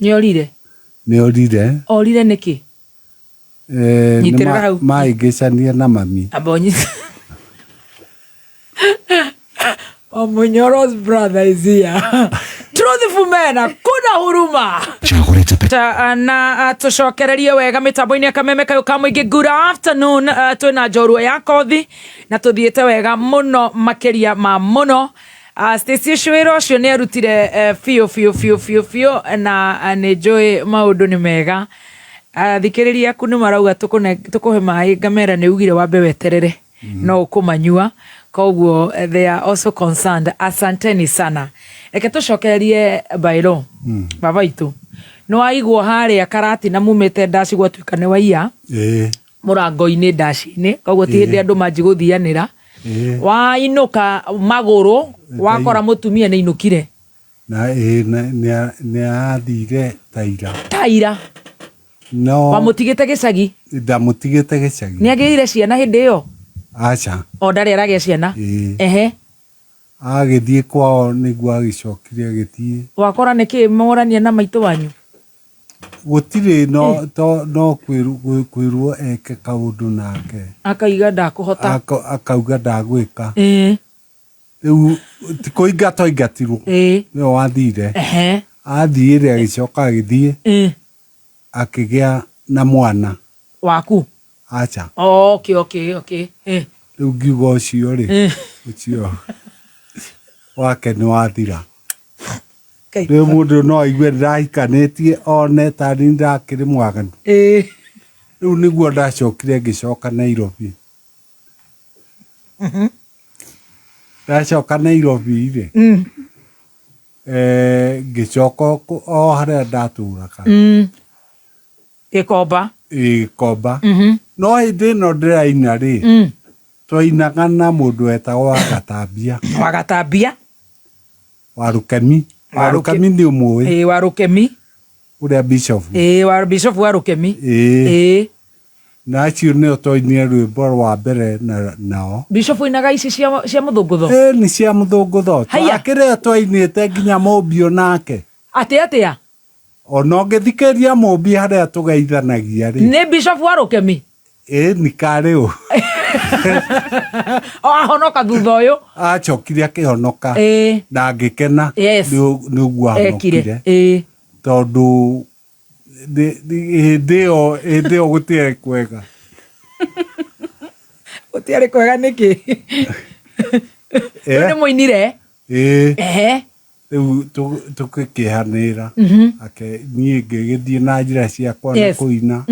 Nĩ orire? Nĩ orire. Orire nĩkĩ? Nĩ Nyitĩrĩra hau. maĩngĩcania na mami. Amba ũnyite. Wamunyoro's brother is here. Truthful man, hakuna huruma. Chagore chapati. Na tũcokererie wega mĩtambo-inĩ ya kameme kayũ ka mũingĩ. Good afternoon, twĩna njorua ya kothi na tũthiĩte wega mũno makĩria ma mũno. Stacy ũcio wĩra ũcio nĩ arutire biũ biũ biũ biũ biũ na nĩ njũĩ maũndũ nĩ mega. Athikĩrĩria aku nĩ marauga tũkũhe maĩ ngamera nĩ ugire wambe weterere no ũkũmanyua, koguo they are also concerned. Asanteni sana. Reke tũcokererie bairo baba itũ. Nĩ waigwo harĩa Karatina mumĩte ndaci gwatuĩka nĩ waiya mũrango-inĩ ndaci-inĩ, koguo ti hĩndĩ andũ manji gũthianĩra. Wainũka magũrũ wakora mũtumia nĩ ainũkire. Na ĩĩ nĩ athire taira. Taira. No wamũtigĩte gĩcagi? Ndamũtigĩte gĩcagi. Nĩ agĩire ciana hĩndĩ ĩyo? Aca. O ndarĩ aragĩa ciana? Ĩĩ. Ehe. Agĩthiĩ kwao nĩguo agĩcokire agĩthiĩ. Wakora nĩkĩ morania na maitũ wanyu? Gũtirĩ no to no kwĩrwo eke kaũndũ nake. Akaiga ndakũhota. Akauga ndagwĩka. Rĩu ti kũingata aingatirwo. Nĩwe wathire. Athiĩ-rĩ agĩcoka agĩthiĩ akĩgĩa na mwana. Waku? Aca. Oh, okay, okay, okay. Rĩu ngiuga ũcio rĩ, ũcio wake nĩ wathira. Rĩu mũndũ no aigue ndĩrahikanĩtie one ta niĩ ndakĩrĩ mwaganu. Rĩu nĩguo ndacokire ngĩcoka Nairobi. Ndacoka Nairobi rĩ, ngĩcoka o harĩa ndatũraga. Gĩkomba. Gĩkomba. No hĩndĩ ĩno ndĩraina rĩ, twainaga na mũndũ wetagwo Wagatambia. Wagatambia. Warũkemi. Warũkemi nĩ ũmũĩ. Ĩĩ, Warũkemi. Ũrĩa bishop. Ĩĩ, wa bishop wa Rũkemi. Ĩĩ. Ĩĩ. Na acio nĩo twainire rwĩmbo rwa mbere na, nao. Bishop oinaga ici cia, cia mũthũngũtho. Ĩĩ, nĩ cia mũthũngũtho. Haiya. Akĩrĩa twainĩte nginya mũmbi onake. Atĩ atĩa? Ona ũngĩthikĩrĩria mũmbi harĩa tũgeithanagia rĩ. Nĩ bishop wa Rũkemi? Ĩĩ, nĩ karĩ ũ. O ahonoka thutha ũyũ. Acokire akĩhonoka. Ĩĩ. Na ngĩkena. Yes. Nĩ ũguo Ekire. ahonokire. Ĩĩ. Tondũ hĩndĩ ĩyo hĩndĩ ĩyo gũtiarĩ kwega. Gũtiarĩ kwega nĩkĩ? Rĩu nĩ mũinire? Ĩĩ. Ehe. Rĩu tũgĩkĩhanĩra. Ake niĩ ngĩgĩthiĩ na njĩra ciakwa na kũina.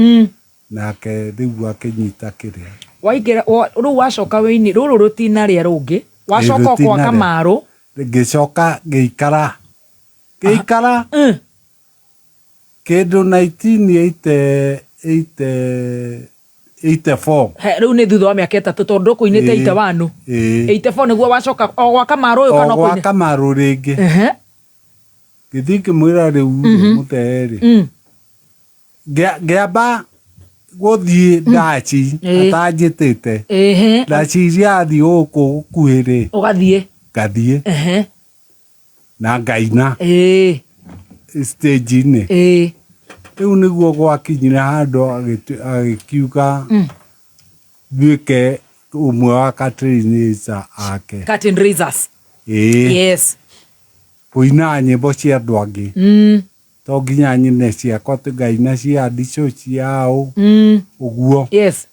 Nake rĩu akĩnyita kĩrĩa. Waingĩra rĩu wacoka wĩini rũrũ rũtinarĩa rũngĩ. Wacoka kwa Kamaru. Ngĩcoka ngĩikara. Ngĩikara. Kĩndũ 1984. Rĩu nĩ thutha wa mĩaka 3 tondũ ũkũinĩte 81. 84 nĩguo wacoka o gwa Kamaru ũyũ kana O gwa Kamaru rĩngĩ. Ngĩthiĩ ngĩmwĩra rĩu mũthee rĩ. Ngĩamba gũthiĩ ndaci atanjĩtĩte. Ndaci iria athiĩ gũkũ gũkuhĩ rĩ. Ũgathiĩ. Ngathiĩ. Na ngaina. Stage-inĩ. Rĩu nĩguo gwakinyire handũ agĩkiuga nduĩke ũmwe wa curtain raiser ake. Curtain raisers. Ĩĩ. Yes. Kũinaga nyĩmbo cia andũ angĩ. To nginya nyine ciakwa ngaina cia Addiso cia ũ. Ũguo. Yes.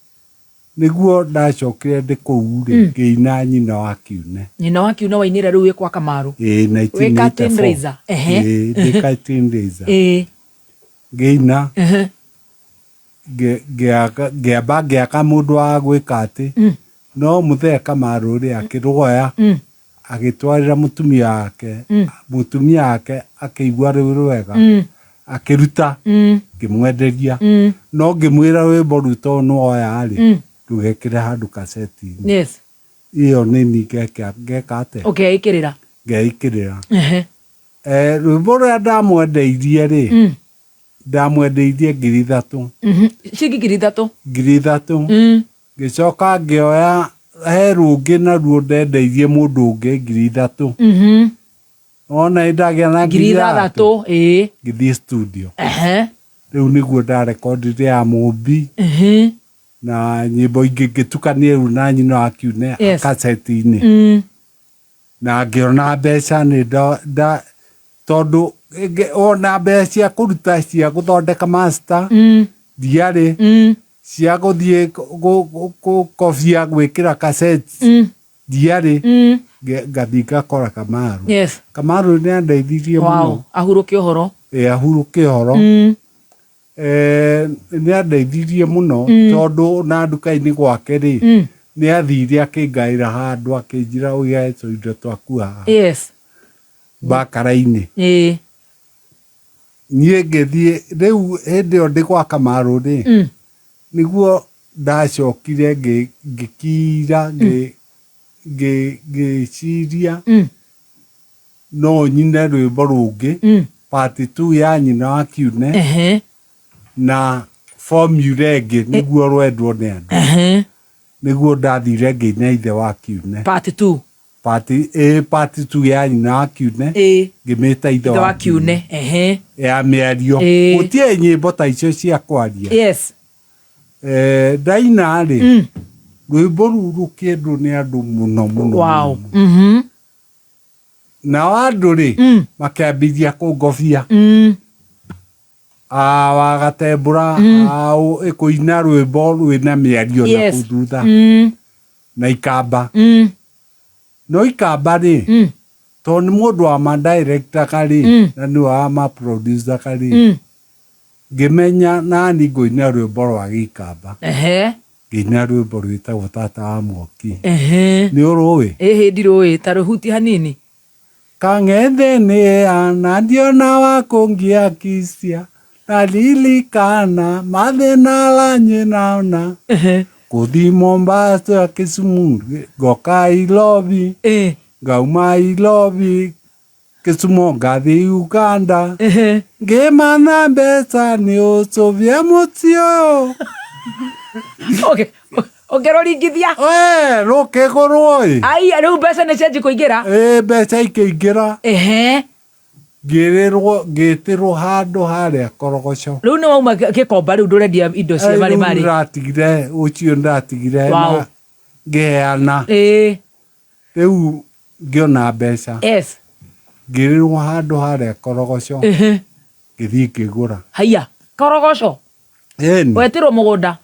Nĩguo ndacokire ndĩ kũu rĩ, ngĩina Nyina wa Kiune. Nyina wa Kiune wainĩra rĩu wĩ kwa Kamaru. Ĩĩ, Wĩ curtain 1984. raiser. Ehe. Ĩĩ, ndĩ curtain raiser. Ĩĩ. Ngĩina. Ngĩamba ngĩaka mũndũ wa gwĩka atĩ, no mũthee Kamaru rĩ, akĩrwoya, agĩtwarĩra mũtumia wake, mũtumia wake akĩigua rwĩ rwega, akĩruta, ngĩmwenderia, no ngĩmwĩra rwĩmbo rũu tondũ nĩwoya rĩ, ndũgekĩre handũ kaseti-inĩ. Yes. Ĩyo nĩ niĩ ngeka atĩa? Ũkeĩkĩrĩra. Ngeĩkĩrĩra. Rwĩmbo rũrĩa ndamwendeirie rĩ, ndamwendeirie 3,000. Ciringi 3,000. 3,000. Ngĩcoka ngĩoya he rũngĩ naruo ndendeirie mũndũ ũngĩ 3,000. Wona nĩ ndagĩa na 6,000, ĩĩ. Ngĩthiĩ studio. Rĩu nĩguo ndarekondire ya Mũmbi. Na nyĩmbo ingĩ ngĩtukania rĩu na Nyina wa Kiune kaseti-inĩ. Na ngĩona mbeca nĩ nda Tondũ ona mbeca cia kũruta cia gũthondeka master ndiarĩ, cia gũthiĩ gũkobia gwĩkĩra cassettes ndiarĩ. Ngathiĩ ngakora Kamaru. Kamaru nĩ andeithirie mũno. Ahurũke ũhoro. Ĩ, ahurũke ũhoro. Nĩ andeithirie mũno tondũ na nduka-inĩ gwake rĩ, nĩ athire akĩngaĩra handũ akĩnjĩra ũige tũindo twaku haha. Mbakara-inĩ. Niĩ ngĩthiĩ rĩu hĩndĩ ĩyo ndĩ gwa Kamaru rĩ, nĩguo ndacokire ngĩkira ngĩciria no nyine rwĩmbo rũngĩ, part 2 ya Nyina wa Kiune na formula ĩngĩ nĩguo rwendwo nĩ andũ. Nĩguo ndathire ngĩina Ithe wa Kiune. Part 2. Part, part 2 ya Nyina wa Kiune. Ngĩmĩta Ithe wa Kiune. Ya mĩario. Gũtiarĩ nyĩmbo ta icio cia kwaria. Ndaina rĩ, rwĩmbo rũu rũkĩendwo nĩ andũ mũno mũno. Mũno. Nao andũ rĩ, makĩambĩrĩria kũngobia. Wagatembũra, ĩkũina rwĩmbo rwĩna mĩario na kũu thutha. Na ikamba. No ikamba rĩ, tondũ nĩ mũndũ wa ma director rĩ, na nĩwe wa ma producer rĩ, ngĩmenya nani ngũina rwĩmbo rwa gĩikamba. Ngĩina rwĩmbo rwĩtagwo Tata wa Mwoki. Nĩ ũrũĩ? Ĩhĩ, ndirũĩ, ta rũhuti hanini. Kang'ethe nĩ na ndiona wa kũngiakisia, nalilikana mathĩna lanyĩnana, kũthi Mombasa, Kisumu, ngoka Ilobi, ngauma Ilobi, Kisumu ngathi Uganda, ngĩmatha mbeca nĩ ũcũvia mũciĩ ũyũ. Okay. Ũngĩrũringithia. We, rũkĩgũrwo ĩ. Ai, rĩu mbeca nĩ cianji kũingĩra. Ĩ, mbeca ikĩingĩra. Ngĩrĩrwo, ngĩtĩrwo handũ harĩa Korogoco. Rĩu nĩ wauma Gĩkomba, rĩu ndũrendia indo cia marĩ marĩ. Rĩu ndĩratigire, ũcio ndĩratigire na ngĩheana. Rĩu ngĩona mbeca. Ngĩrĩrwo handũ harĩa Korogoco. Ngĩthiĩ ngĩgũra. Haiya, Korogoco? Ĩni. Wetĩrwo mũgũnda?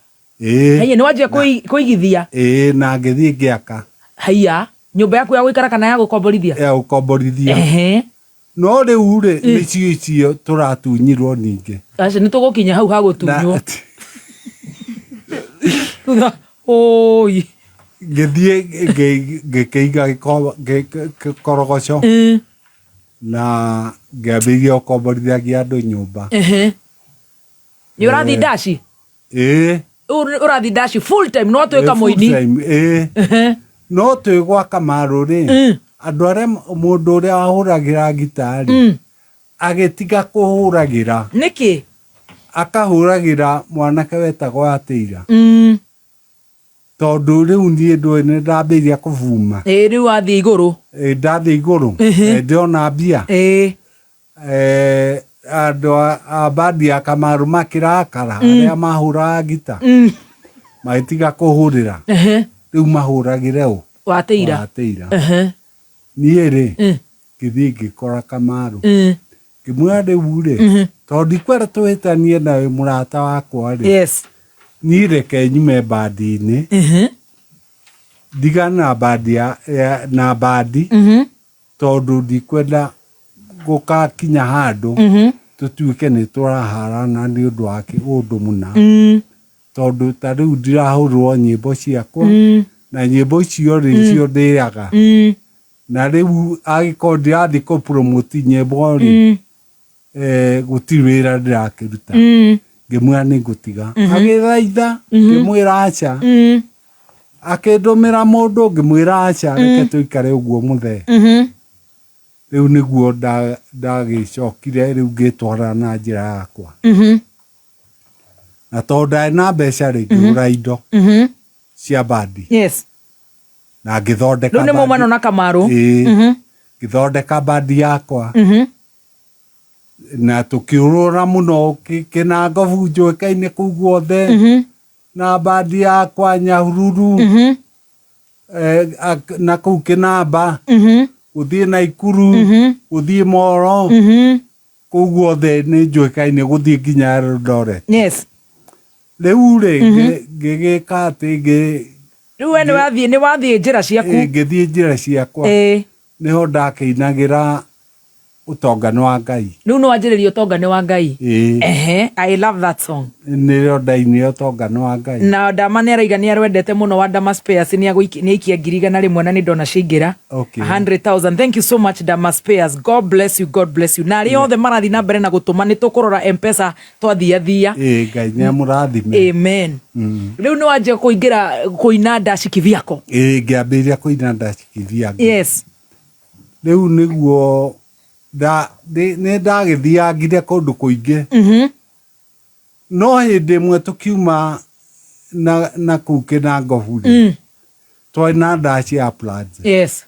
Ĩĩ. Haiya, nĩ wanjia kũigithia? Ĩĩ, na ngĩthiĩ ngĩaka. Haiya, nyũmba yaku ya gũikara kana ya gũkomborithia? Ya gũkomborithia. No rĩu rĩ, nĩcio icio tũratunyirwo ningĩ. Aca, nĩ tũgũkinya hau ha gũtunywo. Thutha, oi. Ngĩthiĩ ngĩkĩiga Korogoco. Na ngĩambĩrĩria gũkomborithagia andũ nyũmba. Nĩ ũrathiĩ ndaci? Ĩĩ. Ũrathiĩ ndaci full time, no twĩka mũini. Ĩĩ. No twĩ gwa Kamaru rĩ, andũ arĩa mũndũ ũrĩa wahũragĩra ngita rĩ, agĩtiga kũhũragĩra. Nĩkĩ? Akahũragĩra mwanake wetagwo Atĩira. Tondũ rĩu niĩ ndũĩ nĩ ndambĩrĩria kũbuma. Ĩĩ, rĩu wathiĩ igũrũ. Ĩĩ, ndathiĩ igũrũ. Ndĩrona mbia. Andũ a bandi ya Kamaru makĩrakara, arĩa mahũraga ngita magĩtiga kũhũrĩra. Rĩu mahũragĩre ũ? Watĩira. Watĩira. Niĩ rĩ, ngĩthiĩ ngĩkora Kamaru. Ngĩmwĩra rĩu rĩ, tondũ ndikwenda tũhĩtanie na wĩ mũrata wakwa rĩ, niĩ reke nyume bandi-inĩ, ndigane na bandi na bandi, tondũ ndikwenda gũgakinya handũ tũtuĩke nĩ tũraharana nĩ ũndũ wa ũndũ mũna. Tondũ ta rĩu ndirahũrĩrwo nyĩmbo ciakwa, na nyĩmbo icio rĩ, nĩcio ndĩaga. Na rĩu angĩkorwo ndirathiĩ kũ promote nyĩmbo rĩ, gũtirĩ wĩra ndĩrakĩruta. Ngĩmwĩra nĩ ngũtiga. Agĩthaitha, ngĩmwĩra aca. Akĩndũmĩra mũndũ, ngĩmwĩra aca, reke tũikare ũguo mũthee. Rĩu nĩguo ndagĩcokire rĩu ngĩtwara na njĩra yakwa. Na tondũ ndarĩ na mbeca rĩ, ngĩgũra indo cia bandi. Na ngĩthondeka Rĩu nĩ maumana na Kamaru. Ĩĩ. Ngĩthondeka bandi yakwa. Na tũkĩũrũra mũno Kĩnangobu njũĩkaine kũu guothe. Na bandi yakwa Nyahururu. Na kũu Kĩnamba. Gũthiĩ Naikuru, gũthiĩ Moro, kũu guothe nĩ njũĩkaine gũthiĩ nginya Eldoret. Yes. Rĩu rĩ, ngĩgĩka atĩ ngĩ Rĩu we nĩ wathiĩ, nĩ wathiĩ njĩra ciaku. Ngĩthiĩ njĩra ciakwa. Nĩho ndakĩinagĩra ũtonga nĩ wa Ngai. Rĩu nĩ wanjĩrĩria ũtonga nĩ wa Ngai. Ĩĩ. Ehe, I love that song. Nĩrĩo ndainire ũtonga nĩ wa Ngai. Na Dama nĩ araiga nĩ arwendete mũno wa Dama Spares, nĩ aikia 100,000 na nĩ ndona ciaingĩra. Okay. 100,000. Thank you so much Dama Spares. God bless you, God bless you. Na arĩa othe marathiĩ na mbere na gũtũma, nĩ tũkũrora M-Pesa twathiathia. Ĩĩ, Ngai nĩ amũrathime. Amen. Rĩu nĩ wanjia kũingĩra kũina ndaci kivyako. Ĩĩ, ngĩambĩrĩria kũina ndaci kivyako. Yes. Rĩu nĩguo nĩ ndagĩthiangire kũndũ kũingĩ. No hĩndĩ ĩmwe tũkiuma na kũu Kĩnangobu rĩ, twarĩ na ndaci ya Uplands. Yes.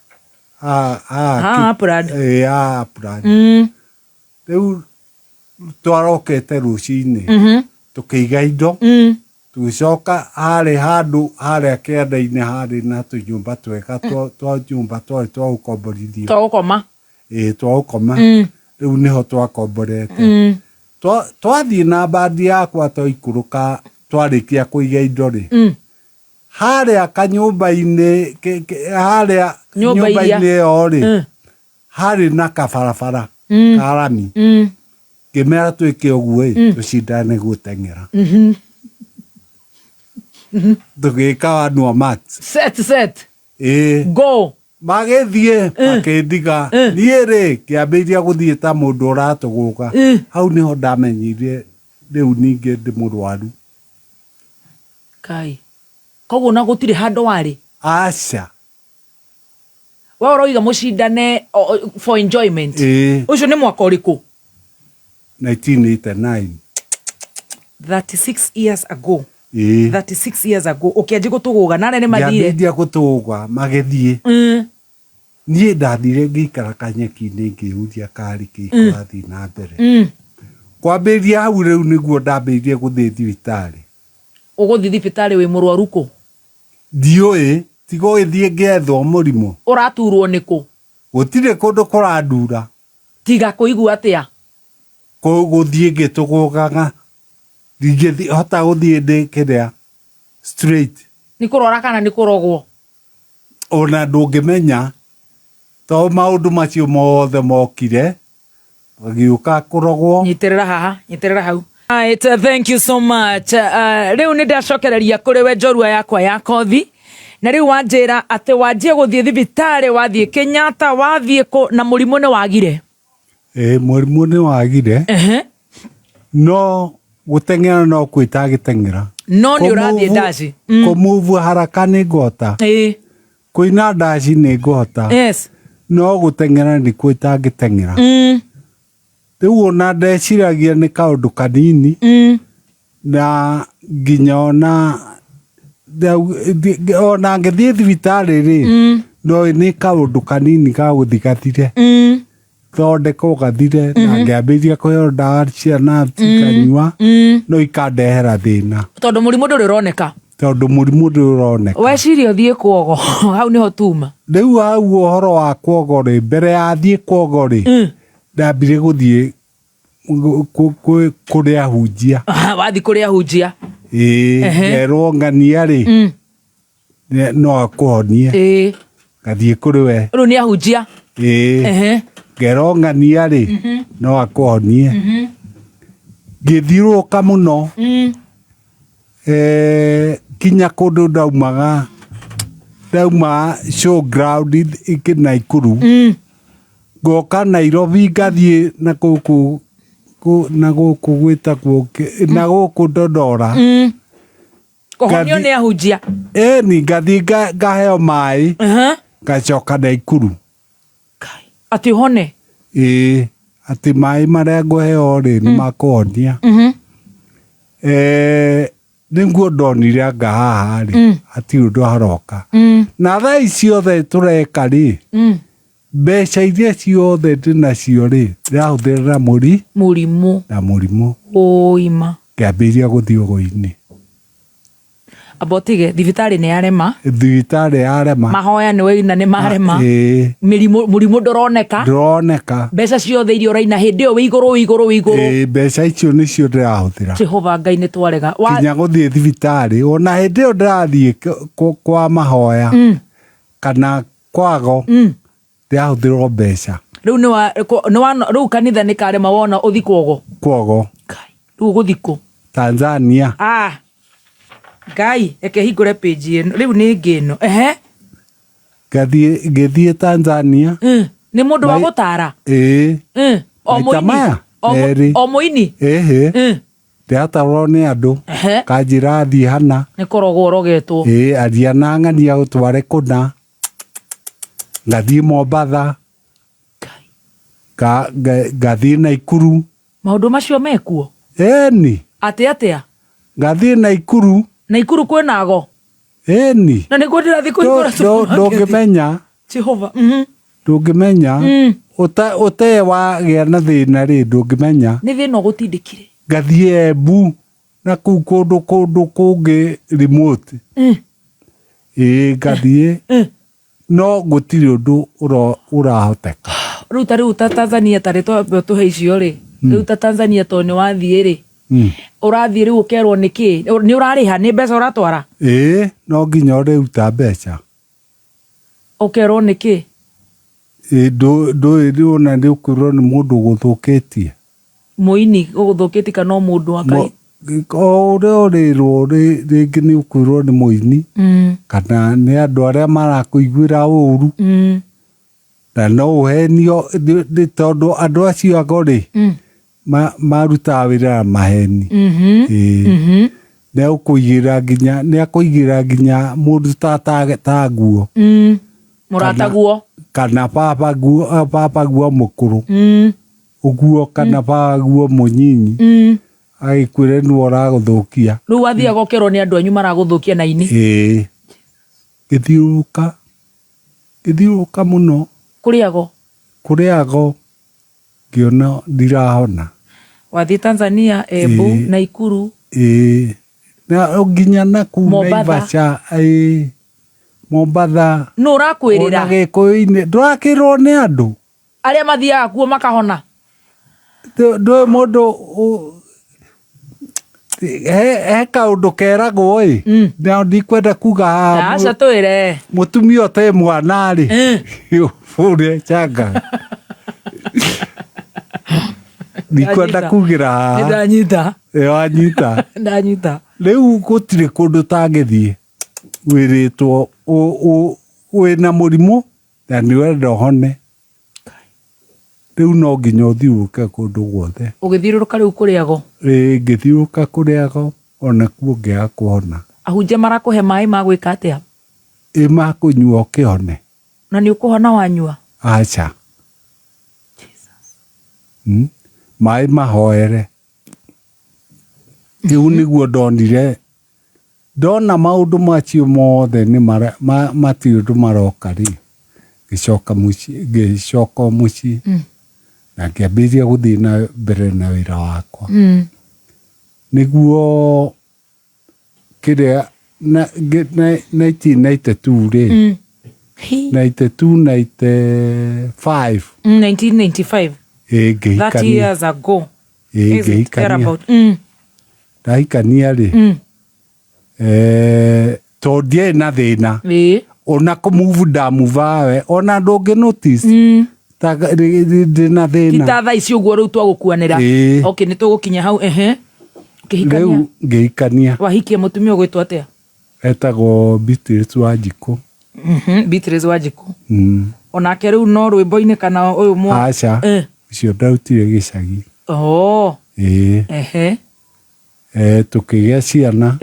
Ah, Upland. Ĩĩ, ah, Upland. Rĩu twarokete rũcinĩ, tũkĩiga indo, tũgĩcoka harĩ handũ harĩa kĩanda-inĩ harĩ na tũnyũmba twega twa nyũmba twarĩ twa gũkomborithio. Twa gũkoma. Ĩĩ, twa gũkoma. Rĩu nĩho twakomborete. Twathiĩ na mbandi yakwa twaikũrũka, twarĩkia kũiga indo rĩ, harĩa kanyũmba-inĩ, harĩa Nyũmba iria. nyũmba-inĩ ĩyo rĩ, harĩ na kabarabara ka rami. Ngĩmera twĩke ũguo ĩ, tũcindane gũteng'era. Tũgĩka one wa max. Set, set. Ĩĩ. Go. Magĩthiĩ makĩndiga. Niĩ rĩ, ngĩambĩrĩria gũthiĩ ta mũndũ ũratũgũga. Hau nĩho ndamenyire rĩu ningĩ ndĩ mũrwaru. Kai. Koguo na gũtirĩ handũ warĩ? Aca. We ũroiga mũcindane for enjoyment. Ĩĩ. Ũcio nĩ mwaka ũrĩkũ? 1989. 36 years ago. Ĩĩ. 36 years ago ũkĩanjia gũtũgũga na arĩa nĩ mathire. Ngĩambĩrĩria gũtũgũga magĩthiĩ. Niĩ ndathire ngĩikara kanyeki-inĩ ngĩũria karĩ kĩ kũrathiĩ na mbere. Kwambĩrĩria hau rĩu nĩguo ndambĩrĩirie gũthiĩ thibitarĩ. Ũgũthiĩ thibitarĩ wĩ mũrwaru kũ? Ndiũĩ, tiga ũgĩthiĩ ngĩethwo mũrimũ. Ũraturwo nĩ kũ? Gũtirĩ kũndũ kũrandura. Tiga kũigua atĩa? Gũthiĩ ngĩtũgũgaga. Ndingĩhota gũthiĩ ndĩ kĩrĩa straight. Nĩ kũrwara kana nĩ kũrogwo? Ona ndũngĩmenya, tondũ maũndũ macio mothe mokire, magĩũka kũrogwo. Nyitĩrĩra haha, nyitĩrĩra hau. Right, thank you so much. Rĩu nĩ ndacokereria kũrĩ we njorua yakwa ya kothi. Na rĩu wanjĩra atĩ wanjia gũthiĩ thibitarĩ, wathiĩ Kenyatta, wathiĩ kũ, na mũrimũ nĩ wagire. Ĩĩ, mũrimũ nĩ wagire. No gũteng'era no kwĩtagĩteng'era. No nĩ ũrathiĩ ndaci. Kũmove haraka nĩ ngũhota. Kũina ndaci nĩ ngũhota. Yes. No gũteng'era nĩ kwĩtangĩteng'era. Rĩu ona ndeciragia nĩ kaũndũ kanini. Na nginya ona ona ngĩthiĩ thibitarĩ rĩ, no nĩ kaũndũ kanini ga gũthiĩ gathire. Thondekwo gathire, na ngĩambĩrĩria kũheo ndawa cia nerves nganyua, no ikandehera thĩna. Tondũ mũrimũ ndũrĩ ũroneka. Tondũ mũrimũ ndũrĩ ũroneka. Weciria ũthiĩ kuogo, hau nĩho tuma. Rĩu hau ũhoro wa kuogo rĩ, mbere ya thiĩ kuogo rĩ, ndambire gũthiĩ kũrĩ ahunjia. Wathiĩ kũrĩ ahunjia. Ĩĩ, ngerwo ng'ania rĩ, no akũhonie. Ngathiĩ kũrĩ we. Rĩu nĩ ahunjia. Ĩĩ. Ngerwo ng'ania rĩ, no akũhonie. Ngĩthiũrũrũka mũno. Kinya kũndũ ndaumaga, ndauma showground Naikuru. Ngoka Nairobi ngathiĩ na gũkũ, na gũkũ gwĩtagwo na gũkũ Dodora. Kũhonio nĩ ahunjia. Ĩni, ngathiĩ ngaheo maĩ, ngacoka Naikuru. Atĩ ũhone? Ĩĩ, atĩ maĩ marĩa ngũheo rĩ, nĩ makũhonia. Nĩguo ndonire anga haha rĩ, hatirĩ ũndũ haroka. Na thaa ici ciothe tũreka rĩ, mbeca iria ciothe ndĩnacio rĩ, ndĩrahũthĩra na mũri. Mũrimũ. Na mũrimũ. Ũima. Ngĩambĩrĩria gũthiĩ ũgũi-inĩ. Amba ũtige thibitarĩ nĩ yarema. Thibitarĩ yarema. Mahoya nĩ waina nĩ marema. Ĩĩ. Mĩrimũ, mũrimũ ndũroneka. Ndũroneka. Mbeca ciothe iria ũraina hĩndĩ ĩyo wĩ igũrũ, wĩ igũrũ, wĩ igũrũ. Ĩĩ, mbeca icio nĩcio ndĩrahũthĩra. Jehova Ngai nĩ twarega. Kinya gũthiĩ thibitarĩ ona hĩndĩ ĩyo ndĩrathiĩ kwa mahoya kana kwago ndĩrahũthĩra o mbeca. Rĩu nĩ wa, nĩ wa, rĩu kanitha nĩ karema wona ũthi kwogo. Kwogo. Ngai, rĩu ũgũthi kũ? Tanzania. Ah. Ngai, reke hingũre page ĩno. Rĩu nĩ ngĩ ĩno. Ehe. Ngathiĩ, ngĩthiĩ Tanzania. Nĩ mũndũ wa gũtara? Ĩĩ. O Maita mũini? maya? O Merĩ. O mũini? Ĩhĩ. Ndĩratarwo nĩ andũ. Ehe. Kanjĩra thiĩ hana. Nĩ kũrogwo ũrogetwo. Ĩĩ, aria na ng'ania gũtware kũna. Ngathiĩ Mombatha. Ngathiĩ Naikuru. Maũndũ macio mekuo? Ĩni. Atĩ atĩa? Ngathiĩ Naikuru. Naikuru kwĩna ago? Ĩni. Na nĩkuo ndĩrathiĩ kũhingũra supermarket. Ndũngĩmenya. Jehova. Ndũngĩmenya. Ũtee wagĩa na thĩna rĩ, ndũngĩmenya. Nĩ thĩna ũgũtindĩkire. Ngathiĩ Embu na kũu kũndũ kũndũ kũngĩ remote. Ĩĩ ngathiĩ. No gũtirĩ ũndũ ũrahoteka. Rĩu ta rĩu ta Tanzania ta rĩ tũhe icio rĩ. Rĩu ta Tanzania tondũ nĩ wathiĩ rĩ. Ũrathiĩ rĩu ũkerwo nĩ kĩ? Nĩ ũrarĩha? Nĩ mbeca ũratwara? Ĩĩ, no nginya ũrĩruta mbeca. Ũkerwo nĩ kĩ? Ĩĩ, ndũĩ ona nĩ ũkwĩrwo nĩ mũndũ ũgũthũkĩtie. Mũini ũgũthũkĩtie kana o mũndũ wa Ngai? O ũrĩa ũrĩrwo rĩngĩ nĩ ũkwĩrwo nĩ mũini kana nĩ andũ arĩa marakũiguĩra ũru. Na no ũhenio tondũ andũ acio ago rĩ, marutaga wĩra na maheni. Ĩĩ. Nĩ agũkũigĩra nginya, nĩ akũigĩra nginya mũndũ ta nguo. Mũrataguo. Kana baba guo, baba guo mũkũrũ. Ũguo kana baba guo mũnyinyi. Agĩkwĩre nĩwe ũragũthũkia. Rĩu wathiaga ũkerwo nĩ andũ anyu maragũthũkia na ini. Ĩĩ. Ngĩthiũrũrũka, ngĩthiũrũrũka mũno. Kũrĩ ago? Kũrĩ ago, ngĩona ndirahona. Wathiĩ Tanzania, Embu, Naikuru. Ĩĩ. Na nginya na kũu Naivasha, ĩĩ. Mombatha. Nũ ũrakwĩrĩra? Ona Gĩkũyũ-inĩ, ndũrakĩrwo nĩ andũ? Arĩa mathiaga kuo makahona? Ndũĩ mũndũ he kaũndũ keragwo ĩ, na ndikwenda kuga haha. Aca twĩre. Mũtumia ũtarĩ mwana rĩ, ũrĩa changa. Ndikwenda kugĩra haha. Nĩndanyita. Ĩ, wanyita. Ndanyita. Rĩu gũtirĩ kũndũ ũtangĩthiĩ wĩrĩtwo wĩna mũrimũ na nĩ ũrenda ũhone. Rĩu no nginya ũthiũrũrũke kũndũ guothe. Ũgĩthiũrũrũka rĩu kũrĩ ago? Ĩĩ, ngĩthiũrũrũka kũrĩ ago, ona kuo ngĩaga kũhona. Ahunjia marakũhe maĩ ma gwĩka atĩa? Ĩ, ma kũnyua ũkĩhone. Na nĩ ũkũhona wanyua? Aca. Maĩ mahoere. Rĩu nĩguo ndonire, ndona maũndũ macio mothe nĩ matirĩ ũndũ maroka rĩ, ngĩcoka mũciĩ, ngĩcoka o mũciĩ na ngĩambĩrĩria gũthiĩ na mbere na wĩra wakwa. Nĩguo kĩrĩa 1992 rĩ, 92, 95. 1995. Ĩĩ, ngĩhikania. 30 years ago. Ĩĩ, Is it ngĩhikania. thereabout? Ndahikania rĩ, tondũ ndiarĩ na thĩna. Ona kũ-move ndamuvaga we, ona ndũngĩ notice ta ndĩ na Ti thĩna. ta thaa ici ũguo rĩu twagũkuanĩra. Okay, nĩ tũgũkinya hau, ehe. Ũkĩhikania? Rĩu ngĩhikania. Wahikia mũtumia ũgwĩtwo atĩa? Etagwo Beatrice Wanjikũ. Beatrice Wanjikũ. Onake rĩu no rwĩmbo-inĩ kana ũyũ mwa? Aca. Ũcio ndarutire gĩcagi. Ĩĩ. Tũkĩgĩa ciana.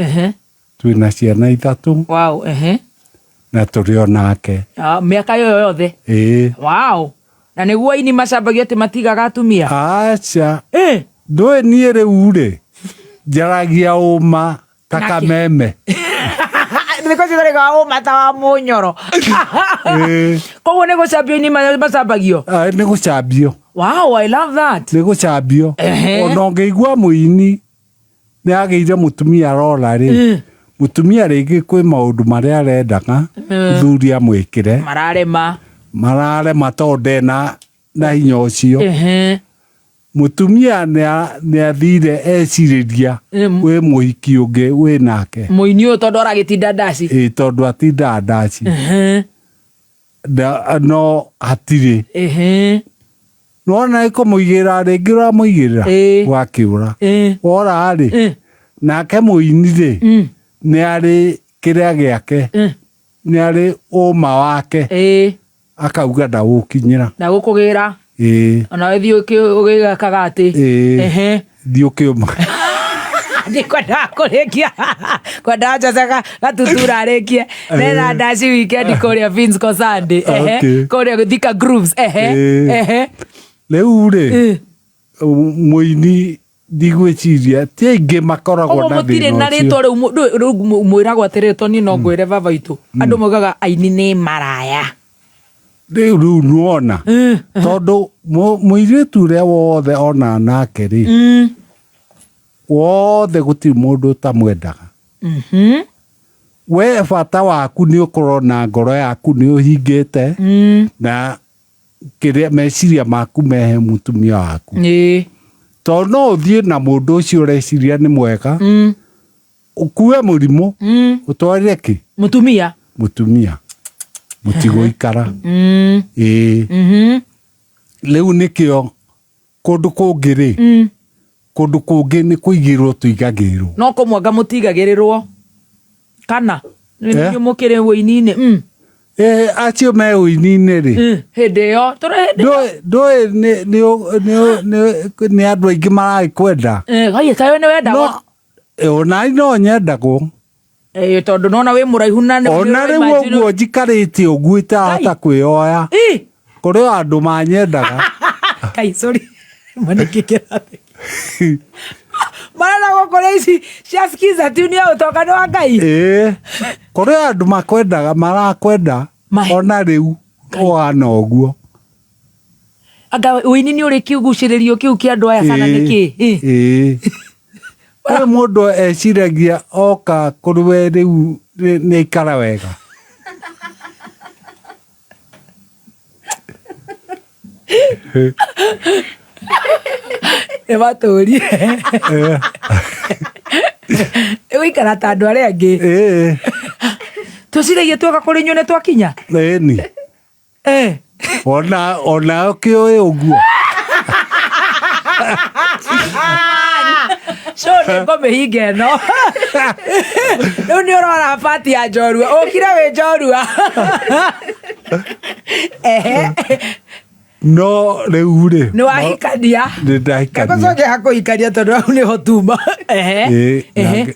Twĩna ciana ithatũ. Wow, ehe. Na tũrĩ o nake. Mĩaka ĩyo yothe? Ĩĩ. Wow. Na nĩguo aini macambagio atĩ matigaga atumia? Aca. Ndũĩ niĩ rĩu rĩ, njaragia ũma ta kameme. Thikũ ici tũrĩgaga ũma ta wa mũnyoro. Koguo nĩ gũcambio aini macambagio? Nĩ gũcambio. Wow, I love that. Nĩ gũcambio. Ona ũngĩigua mũini nĩ agĩire mũtumia arora rĩ, Mũtumia rĩngĩ kwĩ maũndũ marĩa arendaga mũthuri amwĩkĩre. Mararema. Mararema tondũ ndena na hinya ũcio. Mũtumia nĩ athire ecirĩria wĩ mũhiki ũngĩ wĩ nake. Mũini ũyũ tondũ aragĩtinda ndaci. Ĩ tondũ atindaga ndaci. No hatirĩ. Nĩwona nĩ kũmũigĩrĩra rĩngĩ ũramũigĩrĩra ũgakĩũra. Wora rĩ, nake mũini rĩ, nĩ arĩ kĩrĩa gĩake, nĩ arĩ ũma wake, akauga ndagũkinyĩra. Ndagũkũgĩra. Ona we thiĩ ũgĩkaga atĩ. Thiĩ ũkĩũma. Ndikwendaga kũrĩkia, kwendaga Jose gatutura arĩkie. Nena ndaci weekend kũrĩa Vinsco Sunday. Kũrĩa Thika Grooves. Rĩu rĩ, mũini ndigwĩciria ti aingĩ makoragwo na thĩna na rĩtwa rĩu rĩu mwĩragwo atĩrĩrĩ to niĩ no ngwĩre baba witũ andũ maugaga aini nĩ maraya. Rĩu rĩu nĩwona tondũ mũirĩtu ũrĩa wothe ona nake rĩ, wothe gũtirĩ mũndũ ũtamwendaga. We bata waku nĩ ũkorwo na ngoro yaku nĩ ũhingĩte na kĩrĩa meciria maku mehe mũtumia waku. Tondũ no ũthiĩ na mũndũ ũcio ũreciria nĩ mwega, ũkue mũrimũ, ũtwarĩre kĩ? Mũtumia. Mũtumia. Mũtigũikara. Ĩĩ. Rĩu nĩkĩo kũndũ kũngĩ rĩ, kũndũ kũngĩ nĩ kũigĩrwo tũigagĩrĩrwo. No kũmwe anga mũtigagĩrĩrwo kana nĩ mũkĩrĩ ũini-inĩ. Acio me ũini-inĩ rĩ. Hĩndĩ ĩyo tũrĩ hĩndĩ ĩyo. Ndũĩ nĩ andũ aingĩ maragĩkwenda. Gai kaĩ nĩ wendagwo? Ona no nyendagwo. Tondũ nona wĩ mũraihu na nĩ Ona rĩu ũguo njikarĩte ũguo itarahota kwĩoya. Kũrĩ o andũ manyendaga. Kai, sorry. Mwanake kĩrathi. Marenda gũkũrĩa ici cia skiza tune ya ũtonga nĩ wa Ngai. Kũrĩ o andũ makwendaga, marakwenda ona rĩu ũhana ũguo. Anga ũini nĩ ũrĩ kĩgucĩrĩrio kĩu kĩa andũ aya kana nĩ kĩ? Kũrĩ mũndũ eciragia oka kũrĩ we rĩu nĩ aikara wega. Nĩ matũrire. Ĩgũikara ta andũ arĩa angĩ. Twĩciragia tuoka kũrĩ inyuĩ nĩ twakinya? Ĩni. Ona ũkĩũĩ ũguo. So nĩ ngũmĩhinga ĩno. Rĩu nĩ ũrora bati ya njorua. Ũkire wĩ njorua. No rĩu rĩ, Nĩ wahikania. Nĩ ndahikania. Ngũcoke hakũhikania tondũ hau nĩho tuma. Na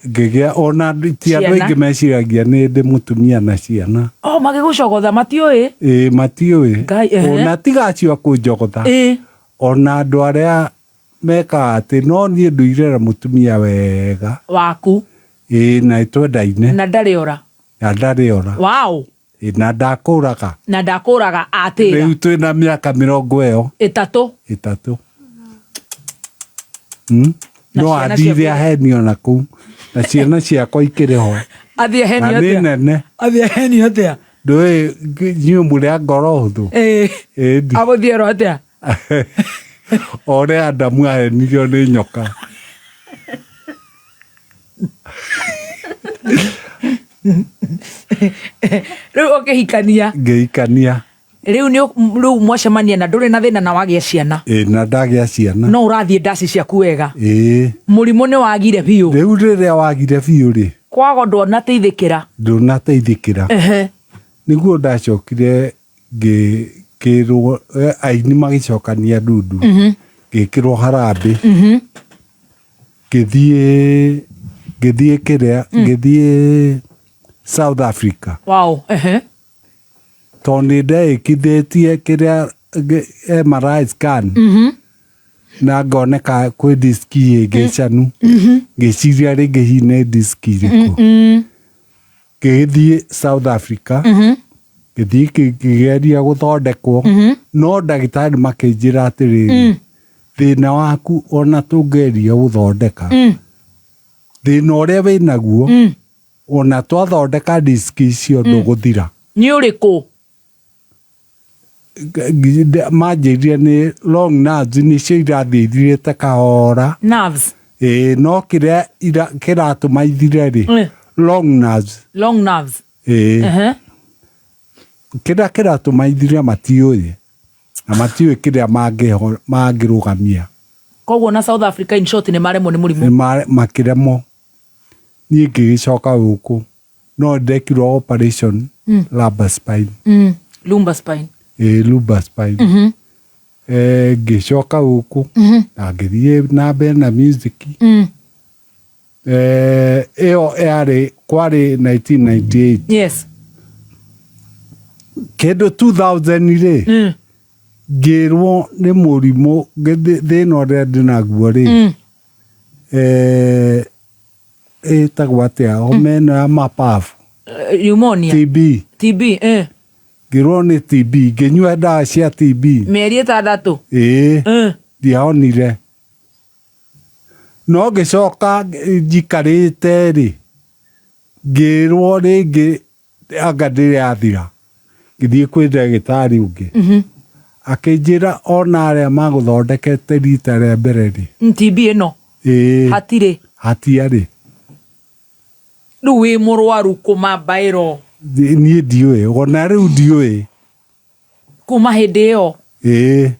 ngĩgĩa ona ti andũ Ciana. aingĩ meciragia nĩ ndĩ mũtumia na ciana. Oh, magĩgũcogotha matiũĩ? Matiũĩ. Ngai, ehe. Ona tiga acio a kũnjogotha. Ona andũ arĩa mekaga atĩ no niĩ ndũire na mũtumia wega. Waku. Na twendaine. Na ndarĩ ora. Na ndarĩ ora. Wow. Na ndakũraga. Na ndakũraga atĩra. Rĩu twĩna mĩaka mĩrongo ĩyo. Ĩtatũ. Ĩtatũ. Na No ciana athire ciaku? ahenio na kũu. Na ciana ciakwa ikĩrĩ ho. Athiĩ ahenio Na nĩ atĩa? nene. Athiĩ ahenio atĩa? Ndũĩ inyuĩ mũrĩ a ngoro hũthũ. Ĩni. Agũthiĩrwo atĩa? O ũrĩa Adamu ahenirio nĩ nyoka. Rĩu ũkĩhikania. Ngĩhikania. Rĩu nĩ rĩu mwacemania na ndũrĩ na thĩna na wagĩa ciana. Na ndagĩa ciana. No ũrathiĩ ndaci ciaku wega. Mũrimũ nĩ wagire biũ. Rĩu rĩrĩa wagire biũ rĩ. Kwago ndũnateithĩkĩra. Ndũnateithĩkĩra. Nĩguo ndacokire ngĩkĩrwo, aini magĩcokania ndundu. Ngĩkĩrwo harambĩ. Ngĩthiĩ, ngĩthiĩ kĩrĩa, ngĩthiĩ South Africa. Wow. Tondũ nĩ ndeĩkithĩtie kĩrĩa MRI scan. Na ngoneka kwĩ diski ĩngĩ canu. Ngĩciria rĩngĩ hihi nĩ diski ĩrĩkũ. Ngĩgĩthiĩ South Africa. Ngĩthiĩ ngĩgeria gũthondekwo. No ndagĩtarĩ makĩnjĩra atĩrĩrĩ, thĩna waku ona tũngeria gũthondeka, thĩna ũrĩa wĩnaguo, Ona twathondeka disk icio ndũgũthira. Nĩ ũrĩkũ? Manjĩrire nĩ long nerves nĩcio irathiĩ ithirĩte kahora. Nerves. Ĩĩ, no kĩrĩa kĩratũma ithire rĩ, long nerves. Long nerves. Ĩĩ. Kĩrĩa kĩratũma ithire matiũĩ, na matiũĩ kĩrĩa mangĩrũgamia. Koguo na South Africa in short nĩ maremwo nĩ mũrimũ. Makĩremwo. Niĩ ngĩgĩcoka gũkũ, no ndekirwo operation lumbar spine. Lumbar spine. Ĩĩ, lumbar spine. Ngĩcoka gũkũ na ngĩthiĩ na mbere na music. Ĩyo yarĩ kwarĩ 1998. Kĩndũ 2000 rĩ, ngĩrwo nĩ mũrimũ, thĩna ũrĩa ndĩnaguo rĩ, ĩtagwo atĩa, homa ĩno ya mapafu? Pneumonia. TB. TB, eh. Ngĩrwo nĩ TB, ngĩnyua ndawa cia TB. Mĩeri 6. Ĩĩ. Ndiahonire. No ngĩcoka njikarĩte rĩ, ngĩrwo rĩngĩ anga ndĩrĩ yathira. Ngĩthiĩ kwĩ ndagĩtarĩ ũngĩ. Akĩnjĩra ona arĩa magũthondekete rita rĩa mbere rĩ. TB ĩno. Ĩĩ. Hatirĩ. Hatiarĩ. Rĩu wĩ mũrwaru kuma mbaĩro. Niĩ ndiũĩ, ona rĩu ndiũĩ. Kuma hĩndĩ ĩyo. Ĩĩ.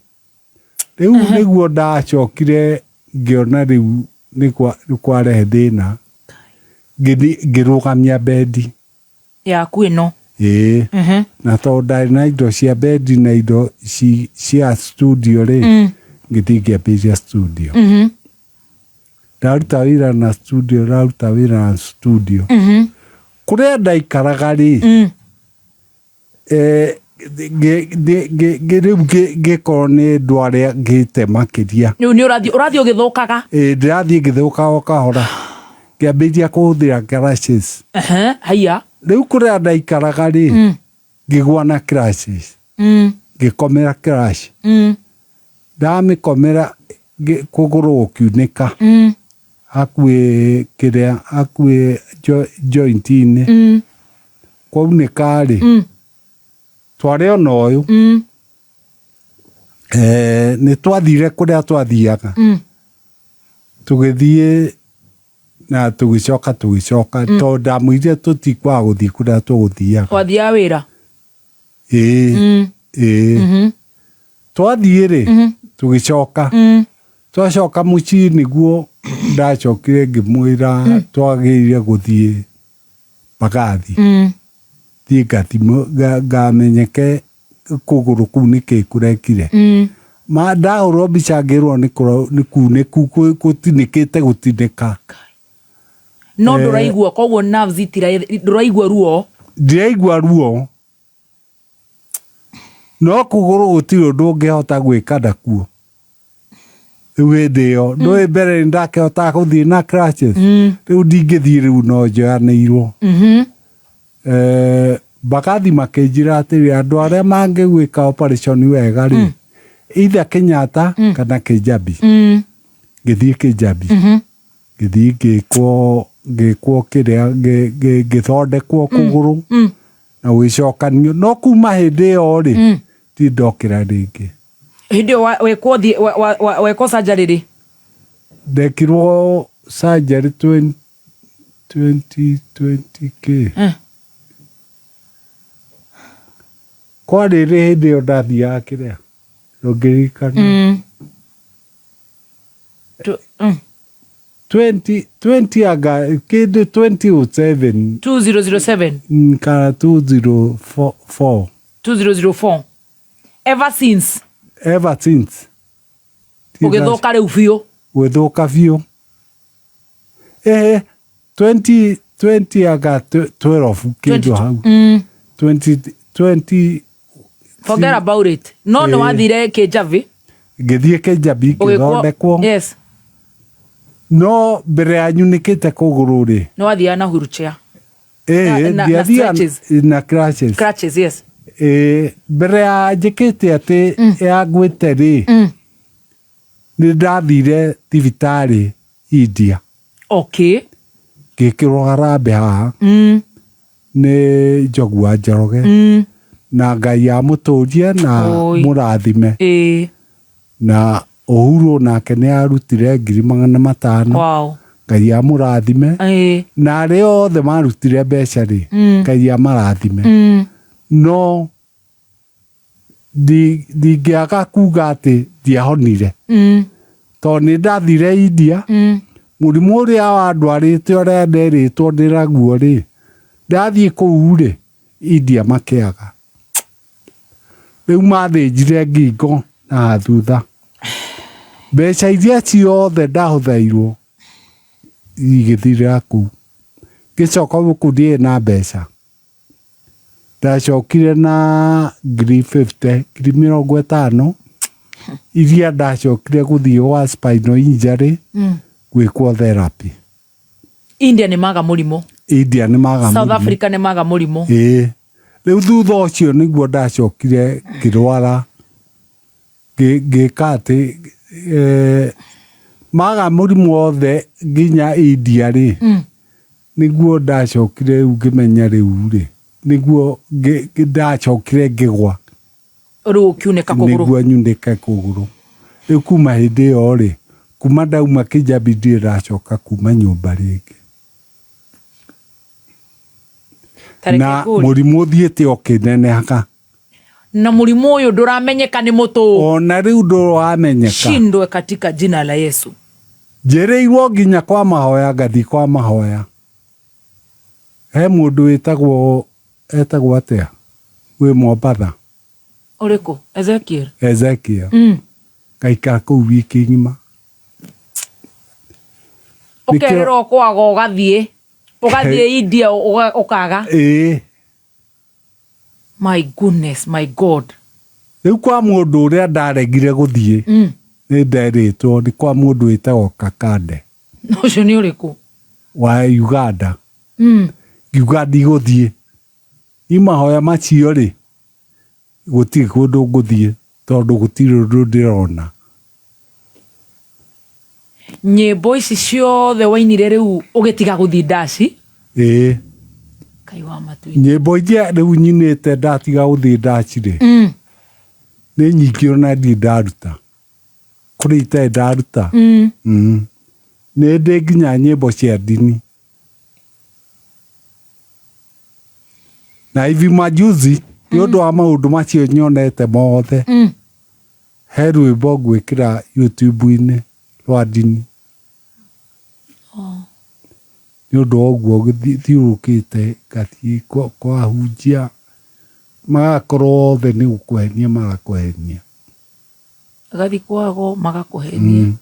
Rĩu nĩguo ndacokire ngĩona rĩu nĩ kwarehe thĩna. Ngĩrũgamia bendi. Yaku ĩno. Ĩĩ. Na tondũ ndarĩ na indo cia bendi na indo cia studio rĩ, ngĩthiĩ ngĩambĩrĩria studio. Ndaruta wĩra na studio, ndaruta wĩra na studio. Kũrĩa ndaikaraga rĩ, rĩu ngĩkorwo nĩ ndwarĩa ngĩte makĩria. Rĩu nĩ ũrathiĩ ũgĩthũkaga? Ĩĩ, ndĩrathiĩ ngĩthũkaga o kahora. Ngĩambĩrĩria kũhũthĩra crutches. Haiya. Rĩu kũrĩa ndaikaraga rĩ, ngĩgwa na crutches. Ngĩkomera crutch. Ndamĩkomera kũgũrũ gũkiunĩka. Hakuhĩ kĩrĩa, hakuhĩ joint-inĩ. Kwaunĩka rĩ, twarĩ ona ũyũ. Nĩ twathire kũrĩa twathiaga. Tũgĩthiĩ na tũgĩcoka tũgĩcoka, tondũ ndamwĩrire tũtikwaga gũthiĩ kũrĩa tũgũthiaga. Wathiaga wĩra? Ĩĩ. Ĩĩ. Twathiĩ rĩ, tũgĩcoka. Twacoka mũciĩ nĩguo ndacokire ngĩmwĩra twagĩrĩire gũthiĩ Mbagathi. Thiĩ ngamenyeke kũgũrũ kũu nĩkĩ kũrekire. Ma ndahũrwo mbica ngĩrwo nĩ kunĩku gũtinĩkĩte gũtinĩka. No ndũraigua, koguo nerves ndũraigua ruo? Ndiraigua ruo. No kũgũrũ gũtirĩ ũndũ ũngĩhota gwĩka nakuo. Rĩu hĩndĩ ĩyo, ndũĩ mbere nĩ ndakĩhotaga gũthiĩ na crutches. Rĩu ndingĩthiĩ rĩu no njoyanĩirwo. Mbagathi makĩnjĩra atĩrĩ, andũ arĩa mangĩgwĩka operation wega rĩ, either Kenyatta kana Kijabi. Ngĩthiĩ Kijabi. Ngĩthiĩ ngĩkwo kĩrĩa, ngĩthondekwo kũgũrũ na gũgĩcokanio. No kuma hĩndĩ ĩyo rĩ, ndirĩ ndokĩra rĩngĩ. Hĩndĩ ĩyo wekwo wekwo surgery rĩ? Ndekirwo surgery 2020 kĩ? Kwarĩ rĩ hĩndĩ ĩyo ndathiaga kĩrĩa? Ndũngĩririkana? 20 anga kĩndũ 2007. 2007. Kana 2004. 2004. Ever since. Ever since. Ũgĩthũka rĩu biũ. Gũgĩthũka biũ. 20 anga 12 kĩndũ hau. 20, Forget about it. No nĩ wathire Kĩnjabi? Ngĩthiĩ Kĩnjabi ngĩthondekwo. No mbere ya nyunĩkĩte kũgũrũ rĩ. Nĩ wathiaga na wheelchair. Ndiathiaga na crutches. Crutches, yes. Mbere ya njĩkĩte atĩ ya ngwĩte rĩ, nĩ ndathire thibitarĩ India. Ngĩkĩrwo harambĩ haha nĩ Njogu wa Njoroge na Ngai amũtũrie na Oi. mũrathime. Na Uhuru nake nĩ arutire 500,000. Ngai amũrathime. Na arĩa othe marutire mbeca rĩ, Ngai amarathime. No ndingĩaga kuga atĩ ndiahonire tondũ nĩ ndathire India mũrimũ ũrĩa wandwarĩte ũrĩa nderĩtwo ndĩraguo rĩ, ndathiĩ kũu rĩ, India makĩaga. Rĩu mathĩnjire ngingo na thutha. Mbeca iria ciothe ndahũthĩirwo igĩthirĩra kũu. Ngĩcoka gũkũ ndiarĩ na mbeca. Ndacokire na 50,000, 50,000 iria ndacokire gũthiĩ gwa spinal injury gwĩkwo therapy. India nĩ maga mũrimũ. India nĩ maga South mũrimũ. Africa nĩ maga mũrimũ. Ĩĩ. Rĩu thutha ũcio nĩguo ndacokire ngĩrwara ngĩka atĩ maga mũrimũ wothe nginya India rĩ, nĩguo ndacokire rĩu ngĩmenya rĩu rĩ, nĩguo ndacokire ngĩgwa. Rĩu ũkiunĩka kũgũrũ. Nĩguo nyunĩke kũgũrũ. Rĩu kuma hĩndĩ ĩyo rĩ, kuma ndauma Kijabi ndirĩ ndacoka kuma nyũmba rĩngĩ. Na mũrimũ ũthiĩte ũkĩnenehaga. Na mũrimũ ũyũ ndũramenyeka nĩ mũtũ. Ona rĩu ndũramenyeka. Shindwe katika jina la Yesu. Njĩrĩirwo nginya kwa mahoya ngathiĩ kwa mahoya. He mũndũ wĩtagwo etagwo atĩa wĩ Mombatha. Ũrĩkũ? Ezekiel. Ezekiel. Ngaikara kũu wiki ng'ima. Ũkerĩrwo kwaga ũgathiĩ. Ũgathiĩ India ũkaga. Ĩĩ. My goodness, my God. Rĩu kwa mũndũ ũrĩa ndaregire gũthiĩ nĩ nderĩtwo nĩ kwa mũndũ wĩtagwo Kakande. Ũcio nĩ ũrĩkũ? Wa Uganda. Ngiuga ndigũthiĩ. Niĩ mahoya macio rĩ, gũtirĩ kũndũ ngũthiĩ tondũ gũtirĩ ũndũ ndĩrona. Nyĩmbo ici ciothe wainire rĩu ũgĩtiga gũthiĩ ndaci? Ĩĩ. Ngai wa matu-inĩ. Nyĩmbo iria rĩu nyinĩte ndatiga gũthiĩ ndaci rĩ, nĩ nyingĩ ona ndirĩ ndaruta. Kũrĩ itarĩ ndaruta. Nĩ ndĩ nginya nyĩmbo cia ndini. Na hivi majuzi nĩ ũndũ wa maũndũ macio nyonete mothe, he rwĩmbo ngwĩkĩra YouTube-inĩ rwa ndini. Nĩ ũndũ wa ũguo thiũrũrũkĩte ngathiĩ kwahunjia, magakorwo othe nĩ gũkũhenia marakũhenia. Ũgathiĩ kwago magakũhenia.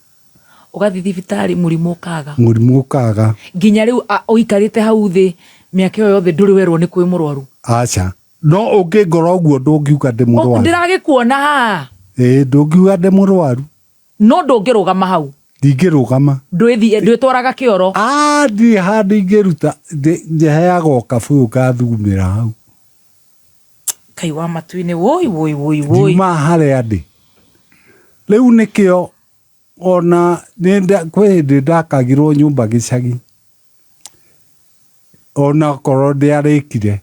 Ũgathiĩ thibitarĩ mũrimũ ũkaga. Mũrimũ ũkaga. Nginya rĩu ũikarĩte hau thĩ mĩaka ĩyo yothe ndũrĩ werwo nĩ kwĩ mũrwaru. Aca. No ũngĩngora ũguo ndũngiuga ndĩ mũrwaru. Ndĩragĩkuona haha. Ĩĩ ndũngiuga ndĩ mũrwaru. No ndũngĩrũgama hau. Ndingĩrũgama. Ndwĩtwaraga kĩoro. Ndirĩ handũ ingĩruta, njeheagwo kabũyũ ngathugumĩra hau. Ngai wa matu-inĩ, woi woi woi woi. Ndiuma harĩa ndĩ. Rĩu nĩkĩo ona kwĩ hĩndĩ ndakagirwo nyũmba gĩcagi. Ona okorwo ndĩarĩkire.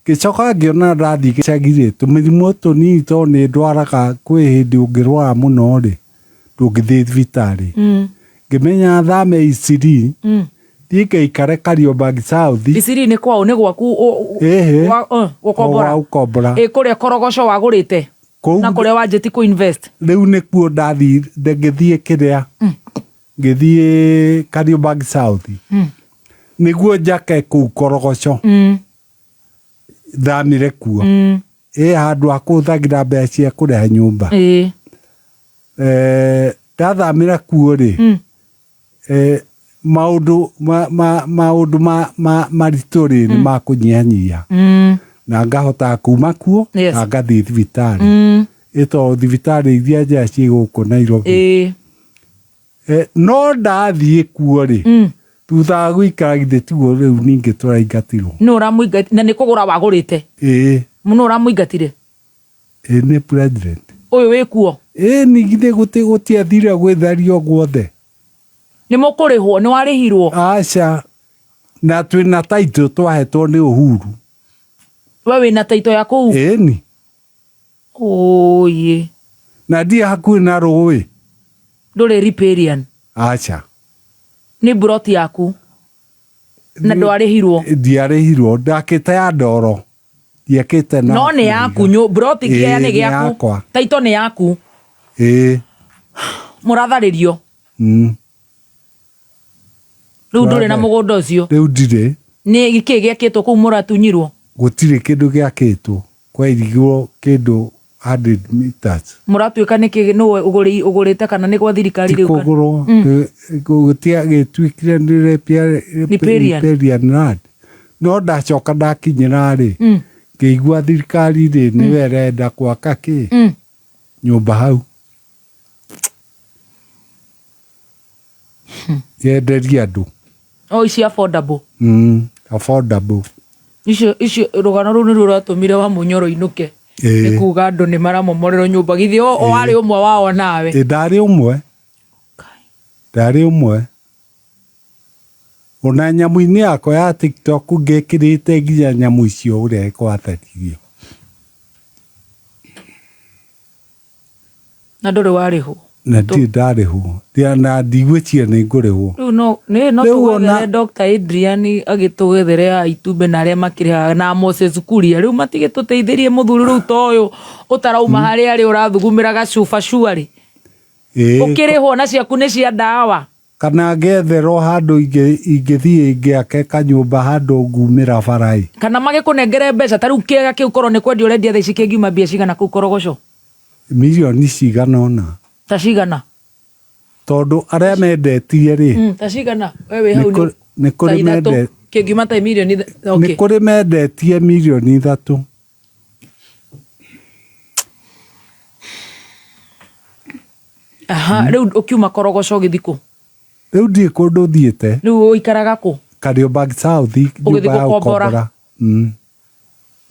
Ngĩcoka ngĩona ndathiĩ gĩcagi rĩ, tũmĩrimũ tũnini tondũ nĩ ndwaraga kwĩ hĩndĩ ũngĩrwara mũno rĩ, ndũngĩthiĩ thibitarĩ. Ngĩmenya thame Isiri, thiĩ ngaikare Kariobangi South. Isiri nĩ kwao nĩ gwaku Ĩhĩ. gũkombora. Gwa gũkombora. Ĩ kũrĩa Korogoco wagũrĩte? Kũu Na kũrĩa wanjĩtie kũ invest? Rĩu nĩkuo ndathire, ngĩthiĩ kĩrĩa, ngĩthiĩ Kariobangi South. Nĩguo njake kũu Korogoco. Thamire kuo. Ĩ handũ ha kũhũthagĩra mbeca cia kũrĩha nyũmba. Ndathamĩra kuo rĩ, maũndũ maũndũ maritũ rĩ nĩ makũnyihanyihia. Na ngahota kuma kuo na ngathiĩ thibitarĩ. Ĩ tondũ thibitarĩ iria njega ciĩ gũkũ Nairobi. No ndathiĩ kuo rĩ, thutha wa gũikara githĩ tiguo rĩu ningĩ tũraingatirwo. Nũ ũramũingatire? Na nĩ kũgũra wagũrĩte? Ĩĩ. Nũ ũramũingatire? Ĩĩ nĩ president. Ũyũ wĩ kuo? Ĩĩ nĩ githĩ gũtiathire gwĩtherio guothe. Nĩ mũkũrĩhwo? Nĩ warĩhirwo? Aca. Na twĩna taitũ twahetwo nĩ Uhuru. We wĩna taito ya kũu? Ĩni. Oye. Na ndirĩ hakuhĩ na rũĩ. Ndũrĩ riparian? Aca. Nĩ mburoti yaku na ndwarĩhirwo? Ndiarĩhirwo, ndakĩte ya ndoro, ndiakĩte na no nĩ yaku mburoti kĩaya nĩ Ĩĩ, nĩ gĩaku? Yakwa. Taito nĩ yaku? Ĩĩ. Mũratharĩrio? Rĩu ndũrĩ na mũgũnda ũcio? Rĩu ndirĩ. Nĩ kĩĩ gĩakĩtwo kũu mũratunyirwo? Gũtirĩ kĩndũ gĩakĩtwo, kwairigirwo kĩndũ 100 meters. Mũratuĩka nĩ kĩ nũwe ũgũrĩte kana nĩ gwa thirikari Ti rĩu kana? kũgũrwo, gũtiagĩtuĩkire nĩ Riparian. riparian land, no ndacoka ndakinyĩra rĩ, ngĩigua thirikari rĩ nĩyo ĩrenda gwaka kĩ nyũmba hau, yenderie andũ. O ici affordable? Affordable. Icio icio rũgano rũu nĩruo rwatũmire wa Mũnyoro inũke? Ĩĩ. Nĩ kuga andũ nĩ maramomorerwo nyũmba, githĩ o warĩ ũmwe wao nawe? Ĩ, ndarĩ ũmwe, ndarĩ ũmwe. Ona nyamũ-inĩ yakwa ya TikTok ngĩkĩrĩte nginya nyamũ icio ũrĩa gwatharirio. Na ndũrĩ warĩhwo? Na ndirĩ ndarĩhwo. Na ndigwĩciria nĩ ngũrĩhwo. Rĩu no nĩ no Rĩu tũgwethere Dr. Adrian agĩtũgethere haha itumbĩ na arĩa makĩrĩhaga na Moses Kuria rĩu matigĩtũteithĩrie mũthuri rĩu ta ũyũ ũtarauma harĩa arĩ ũrathugumĩra gacuba cuarĩ. Ĩĩ. Ũkĩrĩhwo na ciaku nĩ cia ndawa. Kana ngetherwo handũ ingĩthiĩ ngĩake kanyũmba handũ ngumĩra bara-ĩ. Kana magĩkũnengere mbeca ta rĩu kĩega kĩu korwo nĩ kwendia ũrendia thaa ici kĩngiuma mbia cigana kũu Korogoco? Mirioni cigana ũna. Ta cigana? Tondũ arĩa mendetie rĩ, Ta cigana? We wĩ hau nĩ ta kũrĩ ithatũ. mende Kĩngiuma ta mirioni nĩ okay. kũrĩ mendetie mirioni 3. Aha, rĩu ũkiuma Korogoco ũgĩthiĩ kũ? Rĩu ndirĩ kũndũ thiĩte. Rĩu ũikaraga kũ? Kariobangi South, Ũgĩthiĩ nyũmba ya gũkombora? gũkombora.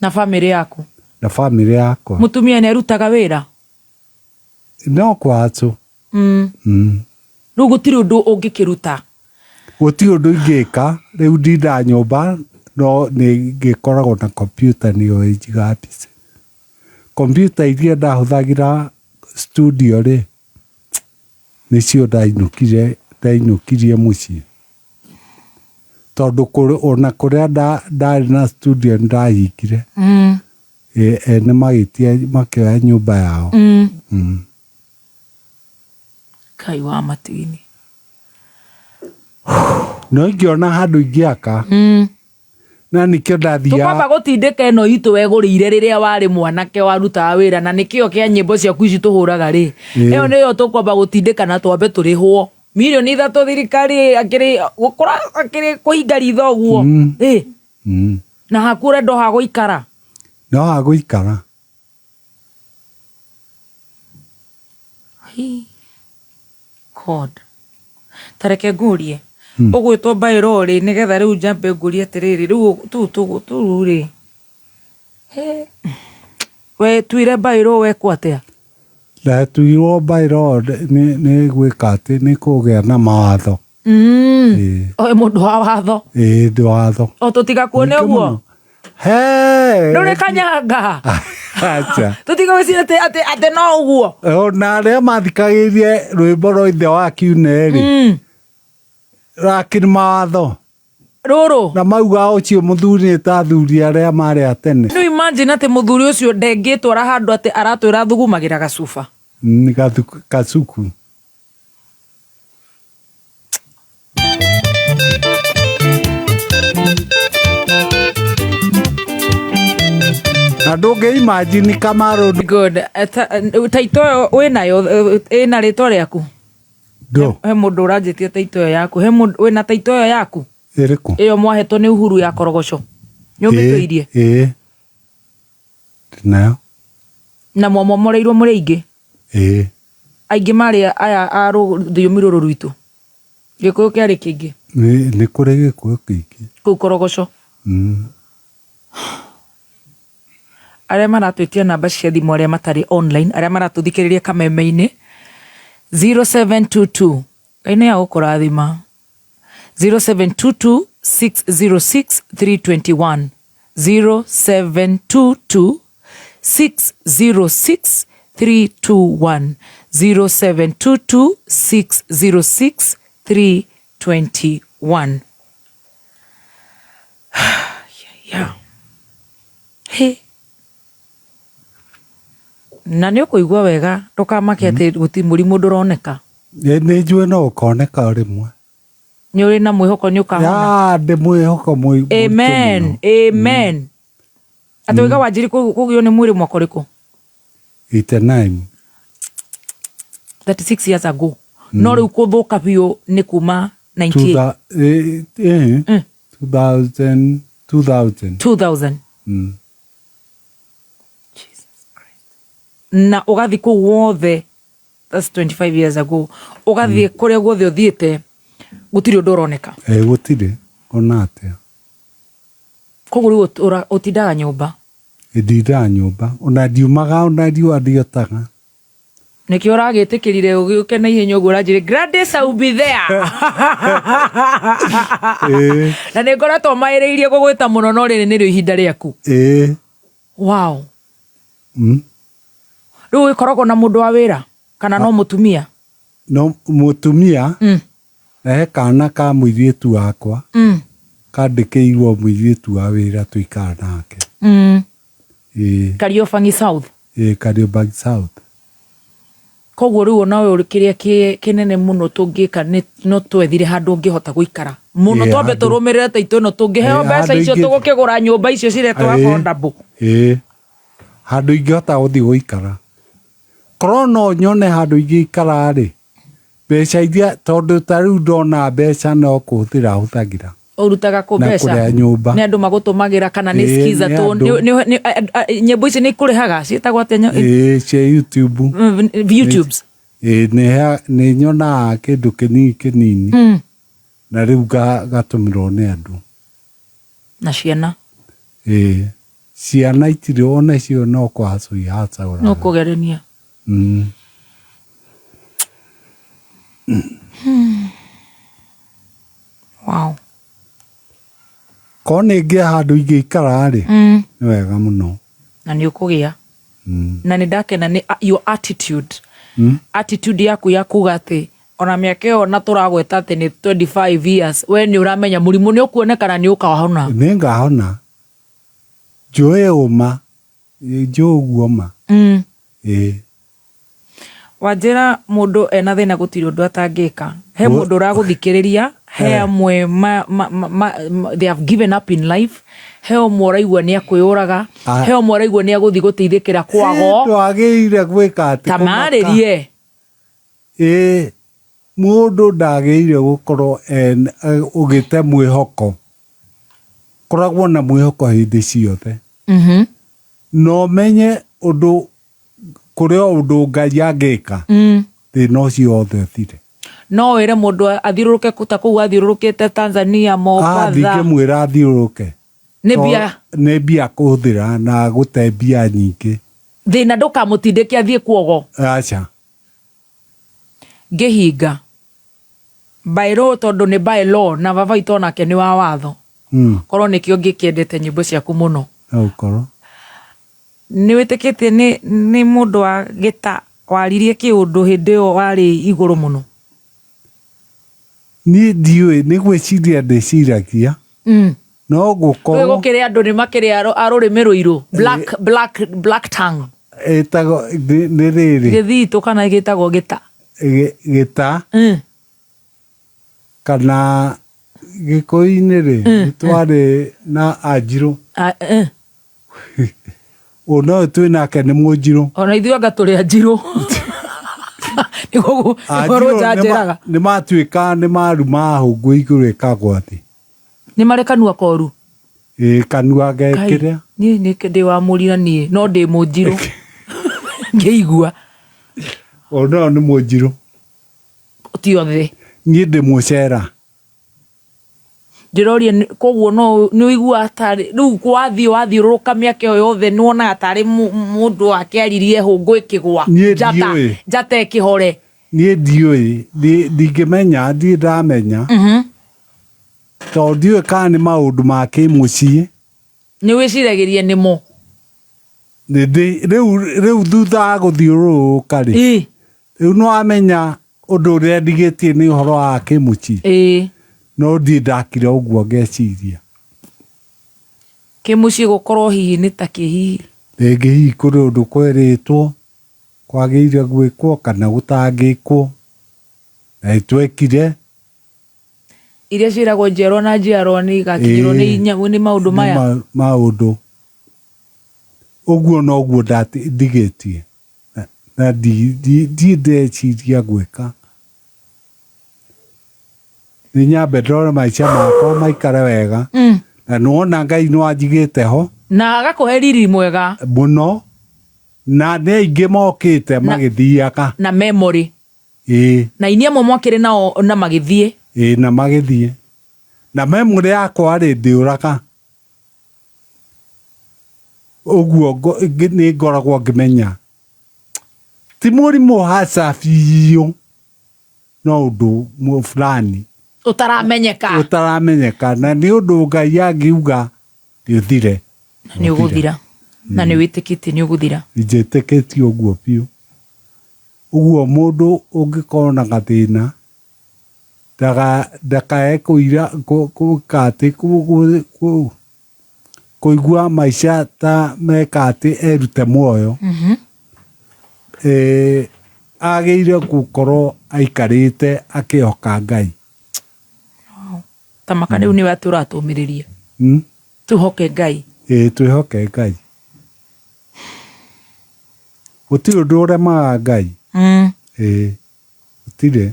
Na bamĩrĩ yaku? Na bamĩrĩ yakwa. Mũtumia nĩ arutaga wĩra? No kwatũ. Rĩu gũtirĩ ũndũ ũngĩkĩruta? Gũtirĩ ũndũ ingĩka, rĩu ndindaga nyũmba no nĩ ngĩkoragwo na kompiuta nĩyo ĩnjigaga busy. Kompiuta iria ndahũthagĩra studio rĩ, nĩcio ndainũkirie mũciĩ. Tondũ ona kũrĩa ndarĩ na studio nĩ ndahingire. Ene magĩtia makĩoya nyũmba yao. Kai wa matini. No ingĩona handũ ingĩaka, na nĩkĩo Tũkwamba ndathiaga gũtindĩka ĩno itũ wegũrĩire rĩrĩa warĩ mwanake warutaga wĩra na nĩkĩo kĩa nyĩmbo ciaku ici tũhũraga rĩ. Ĩyo nĩyo tũkwamba gũtindĩka na twambe tũrĩhwo. Mirioni 3 thirikari akĩrĩ gũkũra akĩrĩ kũhinga ritho ũguo. Na haku ũrenda o ha gũikara. No ha gũikara. Hi. God. Ta reke ngũrie. Ũgwĩtwo mbaĩro rĩ nĩgetha rĩu njambe ngũrie atĩrĩrĩ rĩu tũu tũgũ tũu rĩ. He. We tuire mbaĩro wekwo atĩa? Ndatuirwo mbaĩro nĩ gwĩka atĩ nĩ kũgĩa na mawatho. Ĩĩ. Oe mũndũ wa watho. Ĩĩ, ndĩ watho. O tũtigakuone Mũingĩ ũguo. mũno. He. Ndũrĩ kanyanga. Acha. Tũtigagwĩciria atĩ atĩ atĩ no ũguo. Ona arĩa mathikagĩrĩrie rwĩmbo rwa ithe wa kiune rĩ, rakĩrĩ mawatho. Rũrũ. Na mauga ũcio mũthuri nĩ ta athuri arĩa marĩ a tene. Rĩu imagine atĩ mũthuri ũcio ndengĩtwara handũ atĩ aratwĩra thugumagĩra gacuba. Nĩ kacuku. Na ndũngĩ imagine Kamaru. Good. Taito ĩyo wĩnayo ĩna rĩtwa rĩaku? Ndũ. He mũndũ ũranjĩtie taito ĩyo yaku. He mũndũ wĩna taito ĩyo yaku? Ĩrĩkũ? Ĩyo mwahetwo nĩ Uhuru ya Korogoco. Nĩũmĩtũirie? Ĩĩ. Ndĩnayo. Na mwamomoreirwo mũrĩ aingĩ? Ĩĩ. Aingĩ marĩ aya a rũthiomi rũrũ rwitũ. Gĩkũyũ kĩarĩ kĩingĩ? Nĩ kũrĩ Gĩkũyũ kĩingĩ. Kũu Korogoco? Arĩa maratwĩtia namba cia thimũ arĩa matarĩ online, arĩa maratũthikĩrĩria kameme-inĩ, 0722, Ngai nĩ agũkũrathima. 0722 606 321, 0722 606 321, 0722 606 321. Yeah. Hey. Na nä å kå igua wega, ndåkamake atä gå ti må rimå ndå roneka. Nĩ njũĩ no ũkoneka rĩmwe. Nä å rä na mwä hoko nä å kahona? Ya, ndĩ mwĩhoko mũritũ Amen. Mũno. Amen. Atä waiga wanjiri kå gä o nä mwä rä mwaka å rä kå? 89. 36 years ago. No rä u kå thå ka biå nä kuma 98? 2000, 2000. 2000. Jesus Christ. Na ũgathiĩ kũu wothe, that's 25 years ago, ũgathiĩ kũrĩa guothe ũthiĩte gũtirĩ ũndũ ũroneka? Eh, gũtirĩ ona atĩa. Koguo rĩu ũtindaga nyũmba? Ndindaga nyũmba, ona ndiumaga, ona riũa ndiotaga. Nĩkĩo ũragĩtĩkĩrire ũgĩũke na ihenya ũguo ũranjĩre, "Gladys, I will be there." Ĩĩ. Na nĩ ngoretwo maĩrĩirie gũgwĩta mũno, no rĩrĩ nĩrĩo ihinda rĩaku. Ĩĩ. Wow. Rĩu ũgĩkoragwo na mũndũ wa wĩra kana no mũtumia? No mũtumia. Na he kana ka mũirĩtu wakwa kandĩkĩirwo mũirĩtu wa wĩra tũikara nake. Ĩĩ. Kariobangi South? Ĩĩ, Kariobangi South. Koguo rĩu onawe ũrĩ kĩrĩa kĩnene mũno tũngĩka nĩ no twethire handũ ũngĩhota gũikara mũno. Twambe tũrũmĩrĩre taitũ ĩno tũngĩheo mbeca handũ icio tũgũkĩgũra nyũmba icio ciretwo affordable. Ĩĩ, handũ ingĩhota gũthiĩ gũikara, korwo no nyone handũ ingĩikara rĩ, mbeca iria, tondũ ta rĩu ndona mbeca no kũhũthĩra hũthagĩra. Ũrutaga kũ Na mbeca? kũrĩa nyũmba. Nĩ andũ magũtũmagĩra kana nĩ Ĩĩ, skiza nĩ tũ andũ. Nyĩmbo ici nĩ ikũrĩhaga? Ciĩtagwo atĩa? Ĩĩ, cia YouTube. YouTubes. Ĩĩ, nĩ nyonaga kĩndũ kĩnini kĩnini na rĩu gatũmĩrwo nĩ andũ. Na ciana? Ĩĩ, ciana itirĩ onacio, no kũhacwo ihacagũraga. No kũgerania. Wow. Korwo nĩ ngĩa handũ ingĩikara rĩ, nĩ wega mũno. Na nĩ ũkũgĩa. Na nĩ ndakena nĩ your attitude, attitude yaku ya kuga atĩ ona mĩaka ĩyo na tũragweta atĩ nĩ 25 years, we nĩ ũramenya mũrimũ nĩ ũkuonekana, nĩ ũkahona. Nĩ ngahona, njũĩ ũma, njũĩ ũguo ma. Ĩĩ. Wanjĩra mũndũ ena thĩna gũtirĩ ũndũ atangĩka. He mũndũ ũragũthikĩrĩria, he amwe ma, they have given up in life, he ũmwe ũraigua nĩ akwĩyũraga, he ũmwe ũraigua nĩ agũthiĩ gũteithĩkĩra kwago. Ndwagĩrĩire gwĩka atĩ Ta kũmaka. marĩrie. Ĩĩ, mũndũ ndagĩrĩire gũkorwo ũgĩte mwĩhoko. Koragwo na mwĩhoko hĩndĩ ciothe. Na ũmenye ũndũ kũrĩ o ũndũ Ngai angĩka thĩna ũcio wothe ũthire. No wĩre mũndũ athiũrũrũke ta kũu athiũrũrũkĩte Tanzania, Mombatha? Ndingĩmwĩra athiũrũrũke. Nĩ mbia. Nĩ mbia kũhũthĩra na gũte mbia nyingĩ. Thĩna ndũkamũtindĩke athiĩ kuogo. Aca. Ngĩhinga by law, tondũ nĩ by law, na baba witũ onake nĩ wa watho. Korwo nĩkĩo ngĩkĩendete nyĩmbo ciaku mũno. No ũkorwo. Nĩ wĩtĩkĩtie nĩ mũndũ wa gĩta waririe kĩũndũ hĩndĩ ĩyo warĩ igũrũ mũno? Niĩ ndiũĩ, nĩ gwĩciria ndĩciragia. No Rĩu gũkorwo. Gũkĩrĩ andũ nĩ makĩrĩ a rũrĩmĩ rũirũ, black tongue. Ĩtagwo nĩ rĩrĩ. Gĩthitũ kana gĩtagwo gĩta? Gĩta. Kana Gĩkũyũ-inĩ rĩ, nĩ twarĩ na anjirũ. Ah, eh. Ũyũ no twĩ nake nĩ mũnjirũ. Ona ithuĩ anga tũrĩ anjirũ, nĩguo Anjirũ Rũnja njĩraga. Nĩ matuĩka nĩ maruma hũngũ igũrũ ĩkagwa thĩ. Nĩ marĩ kanua koru. Ĩĩ, kanua gekĩrĩa. Niĩ nĩ ndĩ wa mũrira, niĩ no ndĩ mũnjirũ ngĩigua. Ũyũ no nĩ mũnjirũ. Ti othe. Niĩ ndĩ mũcera. Ndĩroria koguo no nĩ ũiguaga tarĩ rĩu wathiĩ wathiũrũrũka mĩaka ĩyo yothe, nĩ wonaga tarĩ mũndũ wakĩaririe hũngũ ĩkĩgwa? Niĩ Njata ndiũĩ. njata ĩkĩhore. Niĩ ndiũĩ, ndingĩmenya, ndirĩ ndamenya. Tondũ ndiũĩ kana nĩ maũndũ ma kĩmũciĩ. Nĩ wĩciragĩria nĩmo. Rĩu rĩu thutha wa gũthiũrũrũka rĩ, rĩu nĩ wamenya ũndũ ũrĩa ndigĩtie nĩ ũhoro wa kĩmũciĩ. No ndirĩ ndakira ũguo ngeciria. Kĩmũciĩ gũkorwo hihi nĩ ta kĩ hihi? Rĩngĩ hihi kũrĩ ũndũ kwerĩtwo kwagĩrĩire gwĩkwo kana gũtangĩkwo, na nĩ twekire. Iria ciĩragwo njiarwa na njiarwa nĩ igakinyĩrwo nĩ nyamũ nĩ maũndũ maya. Maũndũ. Ũguo noguo ndigĩtie na ndirĩ ndeciria gwĩka. Nĩ nyambe ndore maica makwa maikare wega. Na nĩ wona Ngai nĩ wanjigĩte ho. Na agakũhe riri mwega. Mũno. Na nĩ aingĩ mokĩte magĩthiaga. Na memory. Ĩĩ. Na aini amwe mwakĩrĩ nao na magĩthiĩ. Ĩĩ na magĩthiĩ. Na memory yakwa rĩ ndĩũraga. Ũguo nĩ ngoragwo ngĩmenya ti mũrimũ haca biũ no ũndũ fulani. Ũtaramenyeka. Ũtaramenyeka na nĩ ũndũ Ngai angiuga nĩ ũthire. Na nĩ ũgũthira. Na nĩ wĩtĩkĩtie nĩ ũgũthira. Njĩtĩkĩtie ũguo biũ. Ũguo mũndũ ũngĩkorwo na gathĩna ndakae kũira gwĩka atĩ kũigua maica ta meka atĩ erute muoyo. Agĩrĩire gũkorwo aikarĩte akĩhoka Ngai. Ta maka rĩu nĩwe atĩ ũratũmĩrĩria. Twĩhoke Ngai. Ĩĩ twĩhoke Ngai. Gũtirĩ ũndũ ũremaga Ngai. Ĩĩ gũtirĩ.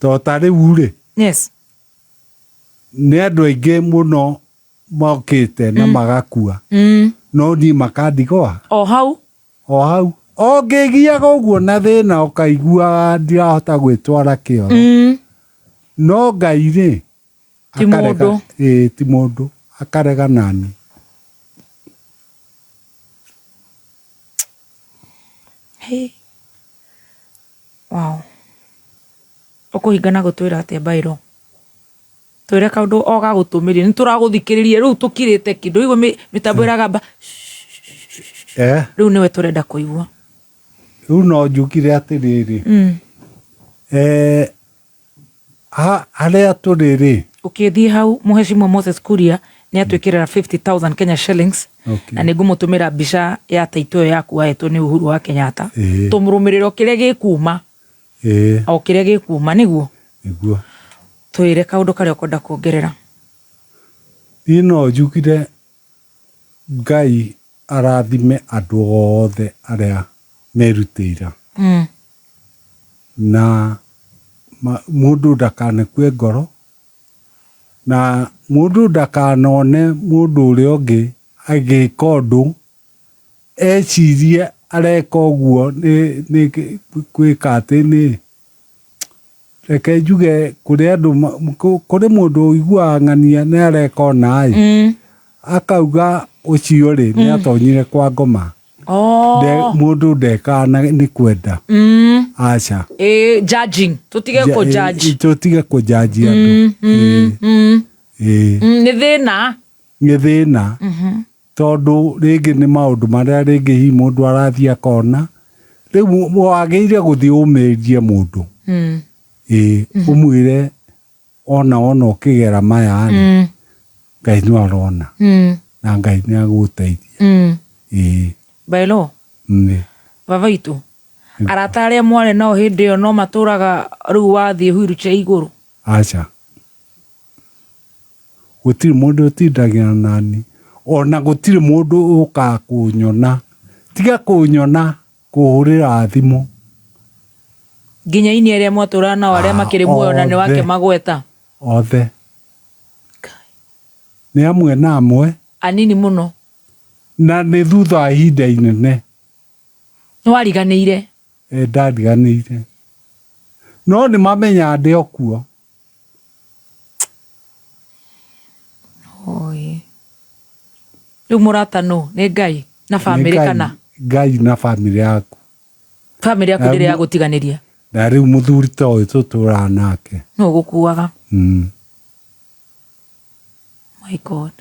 To ta rĩu rĩ. Yes. Nĩ andũ aingĩ mũno mokĩte na magakua. No niĩ makandigoa. O hau. O hau. O ngĩgiaga ũguo na thĩna ũkaigua ndirahota gwĩtwara kĩoro. No Ngai rĩ. Ti mũndũ. Ĩĩ ti mũndũ. Akarega nani. Hey. Wow. Ũkũhinga na gũtwĩra atĩa Mbairũ? Twĩre kaũndũ o ga gũtũmĩria. Nĩ tũragũthikĩrĩria rĩu tũkirĩte ki. Ndũigua mĩtambo ĩragamba. Rĩu nĩwe tũrenda kũigua. Rĩu no njugire atĩrĩrĩ. Harĩa tũrĩ rĩ. Ũkĩthiĩ hau Mheshimiwa Moses Kuria nĩ atwĩkĩrĩra 50,000 Kenya shillings. Na nĩ ngũmũtũmĩra mbica ya taito ĩyo yaku wahetwo nĩ Uhuru wa Kenyatta. Tũmũrũmĩrĩre o kĩrĩa gĩkuma. O kĩrĩa gĩkuma nĩguo. Nĩguo. Twĩre kaũndũ karĩa ũkwenda kuongerera. Niĩ no njugire Ngai arathime andũ othe arĩa merutĩire. Na mũndũ ndakanakue ngoro, na mũndũ ndakanone mũndũ ũrĩa ũngĩ agĩka ũndũ ecirie areka ũguo nĩ gwĩka atĩ nĩ, reke njuge kũrĩ andũ, kũrĩ mũndũ ũiguaga ng'ania nĩ areka ũna ĩ, akauga ũcio rĩ nĩ atonyire kwa ngoma. Mũndũ ndekaga nĩ kwenda. Aca. Judging. Tũtige kũ judge. Tũtige kũ judge andũ. Nĩ thĩna. Nĩ thĩna. Tondũ rĩngĩ nĩ maũndũ marĩa rĩngĩ hihi mũndũ arathiĩ akona. Rĩu wagĩrĩire gũthiĩ ũmĩrĩrie mũndũ. Ũmwĩre ona wona ũkĩgera maya rĩ, Ngai no arona. Na Ngai nĩ agũgũteithia. Bailo. Baba witũ, arata arĩa mwarĩ nao hĩndĩ ĩyo no matũraga rĩu wathiĩ wheelchair igũrũ? Aca. Gũtirĩ mũndũ ũtindagĩra nani. Ona gũtirĩ mũndũ ũkaga kũnyona. Tiga kũnyona, kũhũrĩra thimũ. Nginya aini arĩa mwatũraga nao arĩa makĩrĩ muoyo na nĩ wakĩmagweta? Othe. Nĩ amwe na amwe. Anini mũno. Na nĩ thutha wa ihinda inene. Nĩ wariganĩire? Ĩ ndariganĩire. No nĩ mamenyaga ndĩ o kuo. Oi. Rĩu mũrata nũ? Nĩ Ngai na bamĩrĩ kana? Ngai na bamĩrĩ yaku. Bamĩrĩ yaku ndĩrĩ yagũtiganĩria? Na rĩu mũthuri ta ũyũ tũtũraga nake. Nũ ũgũkuaga? My God.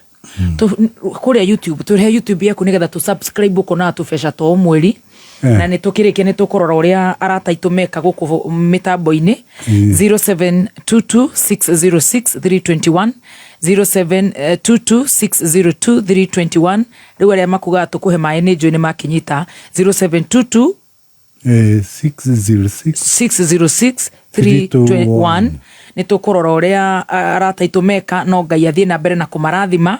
Kũrĩa YouTube, tũrehe YouTube yaku nĩgetha tũ subscribe ũkonaga tũbeca twa o mweri. Na nĩ tũkĩrĩkia nĩ tũkũrora ũrĩa arata aitũ meka gũkũ mĩtambo-inĩ. 0722606321, 0722602321. Rĩu arĩa makugaga tũkũhe maĩ nĩ njũĩ nĩ makĩnyita 0722 606 606 321. Nĩ tũkũrora ũrĩa arata aitũ meka, no Ngai athiĩ na mbere na kũmarathima.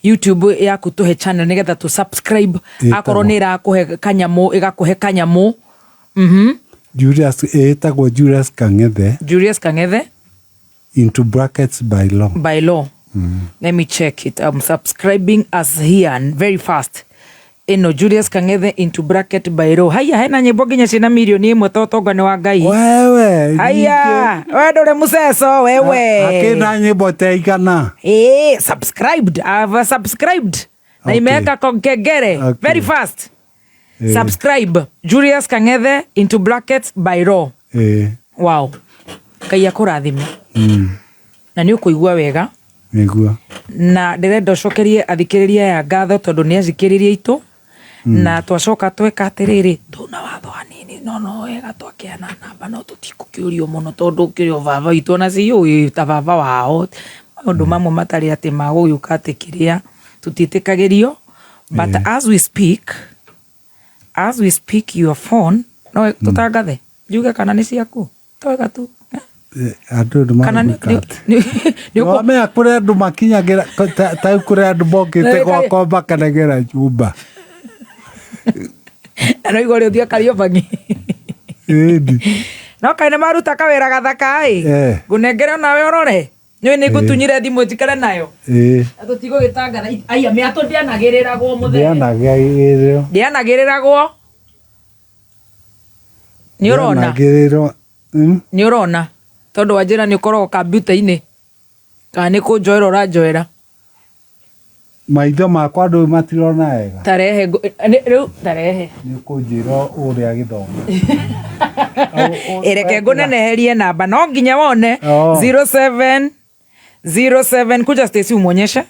YouTube yaku tũhe channel nĩgetha tũ subscribe. Ĩtagwo. Akorwo nĩ ĩrakũhe kanyamũ, ĩgakũhe kanyamũ. Julius, ĩtagwo Julius Kang'ethe. Julius Kang'ethe into brackets by law. By law. Let me check it. I'm subscribing as here very fast. Ĩno Julius Kang'ethe into bracket by law. Haya, hena nyĩmbo nginya ciĩna mirioni 1 to tonga nĩ wa Ngai. Wewe. Haya, we ndũrĩ mũceco wewe. Akĩna nyĩmbo ta igana. Subscribed. I've subscribed na imeweka kengele. Very fast. Subscribe Julius Kang'ethe into brackets by law. Wow. Ngai akũrathime. Na nĩ ũkũigua wega. Nĩguo. Na ndĩrenda ũcokerie athikĩrĩria aya ngatho tondũ nĩ athikĩrĩria aitũ. Na twacoka tweka atĩrĩrĩ, tuna watho hanini no no wega twakĩana namba no tũtikũkĩũrio mũno tondũ ũkĩrĩ o baba witũ ona ciũĩ ta baba wao. Maũndũ mamwe matarĩ atĩ magũgĩũka atĩ kĩrĩa tũtiĩtĩkagĩrio. But as we speak your phone no tũtangathe njuge kana nĩ ciaku twega tu. Andũ nĩ Kana marũmĩka atĩ. Wamenya kũrĩ andũ makinyagĩra ta rĩu kũrĩ andũ mokĩte gwakwa makanengera nyũmba. Na no igua ũrĩa ũthiĩ Kariobangi. Ĩni. No kaĩ nĩ maruta kawĩra gathaka ĩ. Ngũnengere onawe ũrore. Nĩũĩ nĩ ngũtunyire thimũ njikare nayo. Na tũtigũgĩtangatha. Aya, mĩatũ ndĩanagĩrĩragwo mũthee. Ndĩanagĩrĩrwo. Ndĩanagĩrĩragwo. Nĩ ũrona? Ndĩanagĩrĩrwo. Nĩ ũrona? Tondũ wanjĩra nĩ ũkoragwo kambiuta-inĩ. Kana nĩ kũnjoera ũranjoera? Maitho makwa ndũĩ matirona wega. Tarehe rĩu tarehe. Nĩ ũkũnjĩra ũrĩa gĩthomo. Ĩreke ngũneneherie namba no nginya wone. 07 07 kuja Stacy umuonyeshe.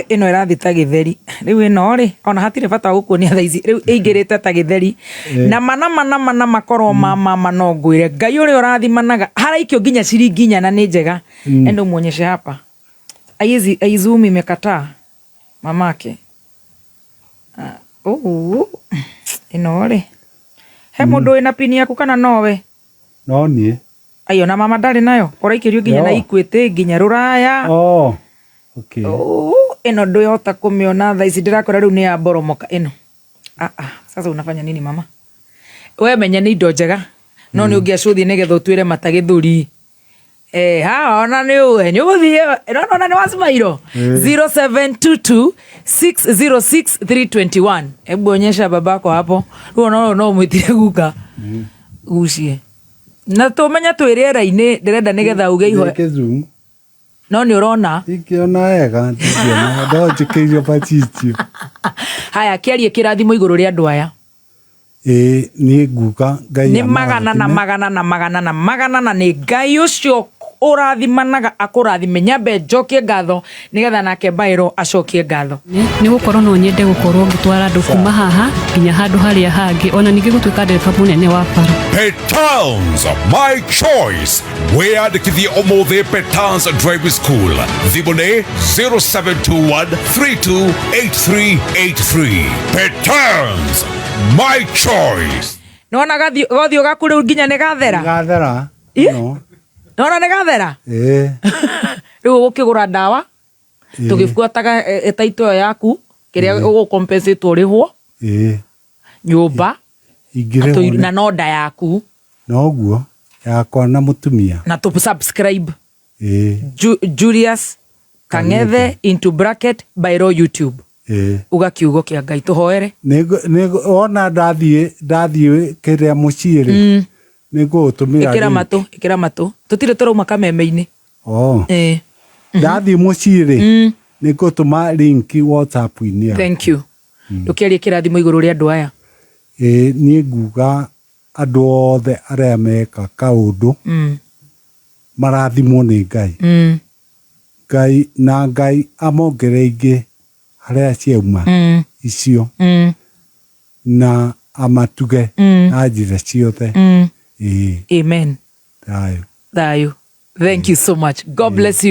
Ĩno ĩrathiĩ ta gĩtheri. Rĩu ĩno rĩ, ona hatirĩ bata wa gũkuonia thaa ici. Rĩu ĩingĩrĩte ta gĩtheri. Na mana mana mana makorwo ma mama no ngwĩre. Ngai ũrĩa ũrathimanaga haraikio nginya ciringi 4 na nĩ njega. Enda umuonyeshe hapa. Aizi aizoom imekataa mamake. Ĩno rĩ. He mũndũ wĩna pini yaku kana nowe? No niĩ. Ayo na mama ndarĩ nayo. Ũraikĩrio nginya na Equity nginya Rũraya. Okay. Ĩno ndwĩhota kũmĩona thaa ici ndĩrakora rĩu nĩ ya boromoka ĩno. Sasa unafanya nini mama? We menya nĩ indo njega. No nĩ ũngĩacũthie nĩgetha ũtuĩre mata gĩthũri. Haha ona nĩ ũĩ, nĩ ũgũthiĩ, no, no, na nĩ wacimairwo. 0722 606 321. Hebu onyesha babako hapo. Rĩu ona ũyũ no ũmwĩtire guka. Gucie. Na tũmenye twĩ rĩera-inĩ, ndĩrenda nĩgetha uge ihoya. Ndĩke Zoom. No nĩ ũrona? Ingĩona wega, ndingĩona. No njĩkĩirio macicio. Haya, kĩarie kĩrathimo igũrũ rĩa andũ aya. Niĩ nguga Ngai Nĩ magana na amũrathime. magana na magana na magana na nĩ Ngai ũcio ũrathimanaga akũrathime. Nyambe njokie ngatho nĩgetha nake Mbaĩro acokie ngatho. Nĩ gũkorwo no nyende gũkorwo ngĩtwara andũ kuma haha nginya handũ harĩa hangĩ, ona ningĩ gũtuĩka ndereba mũnene wa bara. Petans, my choice. Wĩyandĩkithie ũmũthĩ Petans Driving School. Thimũ nĩ 0721 328383. Petans, my choice. Nĩwona gothiũ gaku rĩu nginya nĩ gathera? Gathera. Ĩ? No. Nĩwona nĩ gathera? Ĩ. Rĩu ũgũkĩgũra ndawa, tũgĩbuataga ĩtaito ĩyo yaku, kĩrĩa ũgũ-compensate ũrĩhwo. Nyũmba. Ingĩrĩhwo nĩ- Na no nda yaku. Noguo, yakwa na mũtumia. Na tũ subscribe. Julius Kang'ethe into bracket by Raw YouTube. Uga kiugo kĩa Ngai tũhoere. Wona ndathiĩ kĩrĩa mũciĩ rĩ, nĩngũgũtũmĩra Ĩkĩra link. matũ, ĩkĩra matũ. Tũtirĩ tũrauma kameme-inĩ. Ndathiĩ mũciĩ rĩ, nĩngũtũma link WhatsApp-inĩ yaku. Thank you. Ndũkĩarie kĩrathimo igũrũ rĩa andũ aya. Niĩ nguga andũ othe arĩa meka kaũndũ, Marathimwo nĩ Ngai. Ngai na Ngai amongerere ingĩ harĩa ciauma icio na amatuge na njĩra ciothe. Ĩĩ. Amen. Thayũ. Thayo. Thank you so much. God bless you.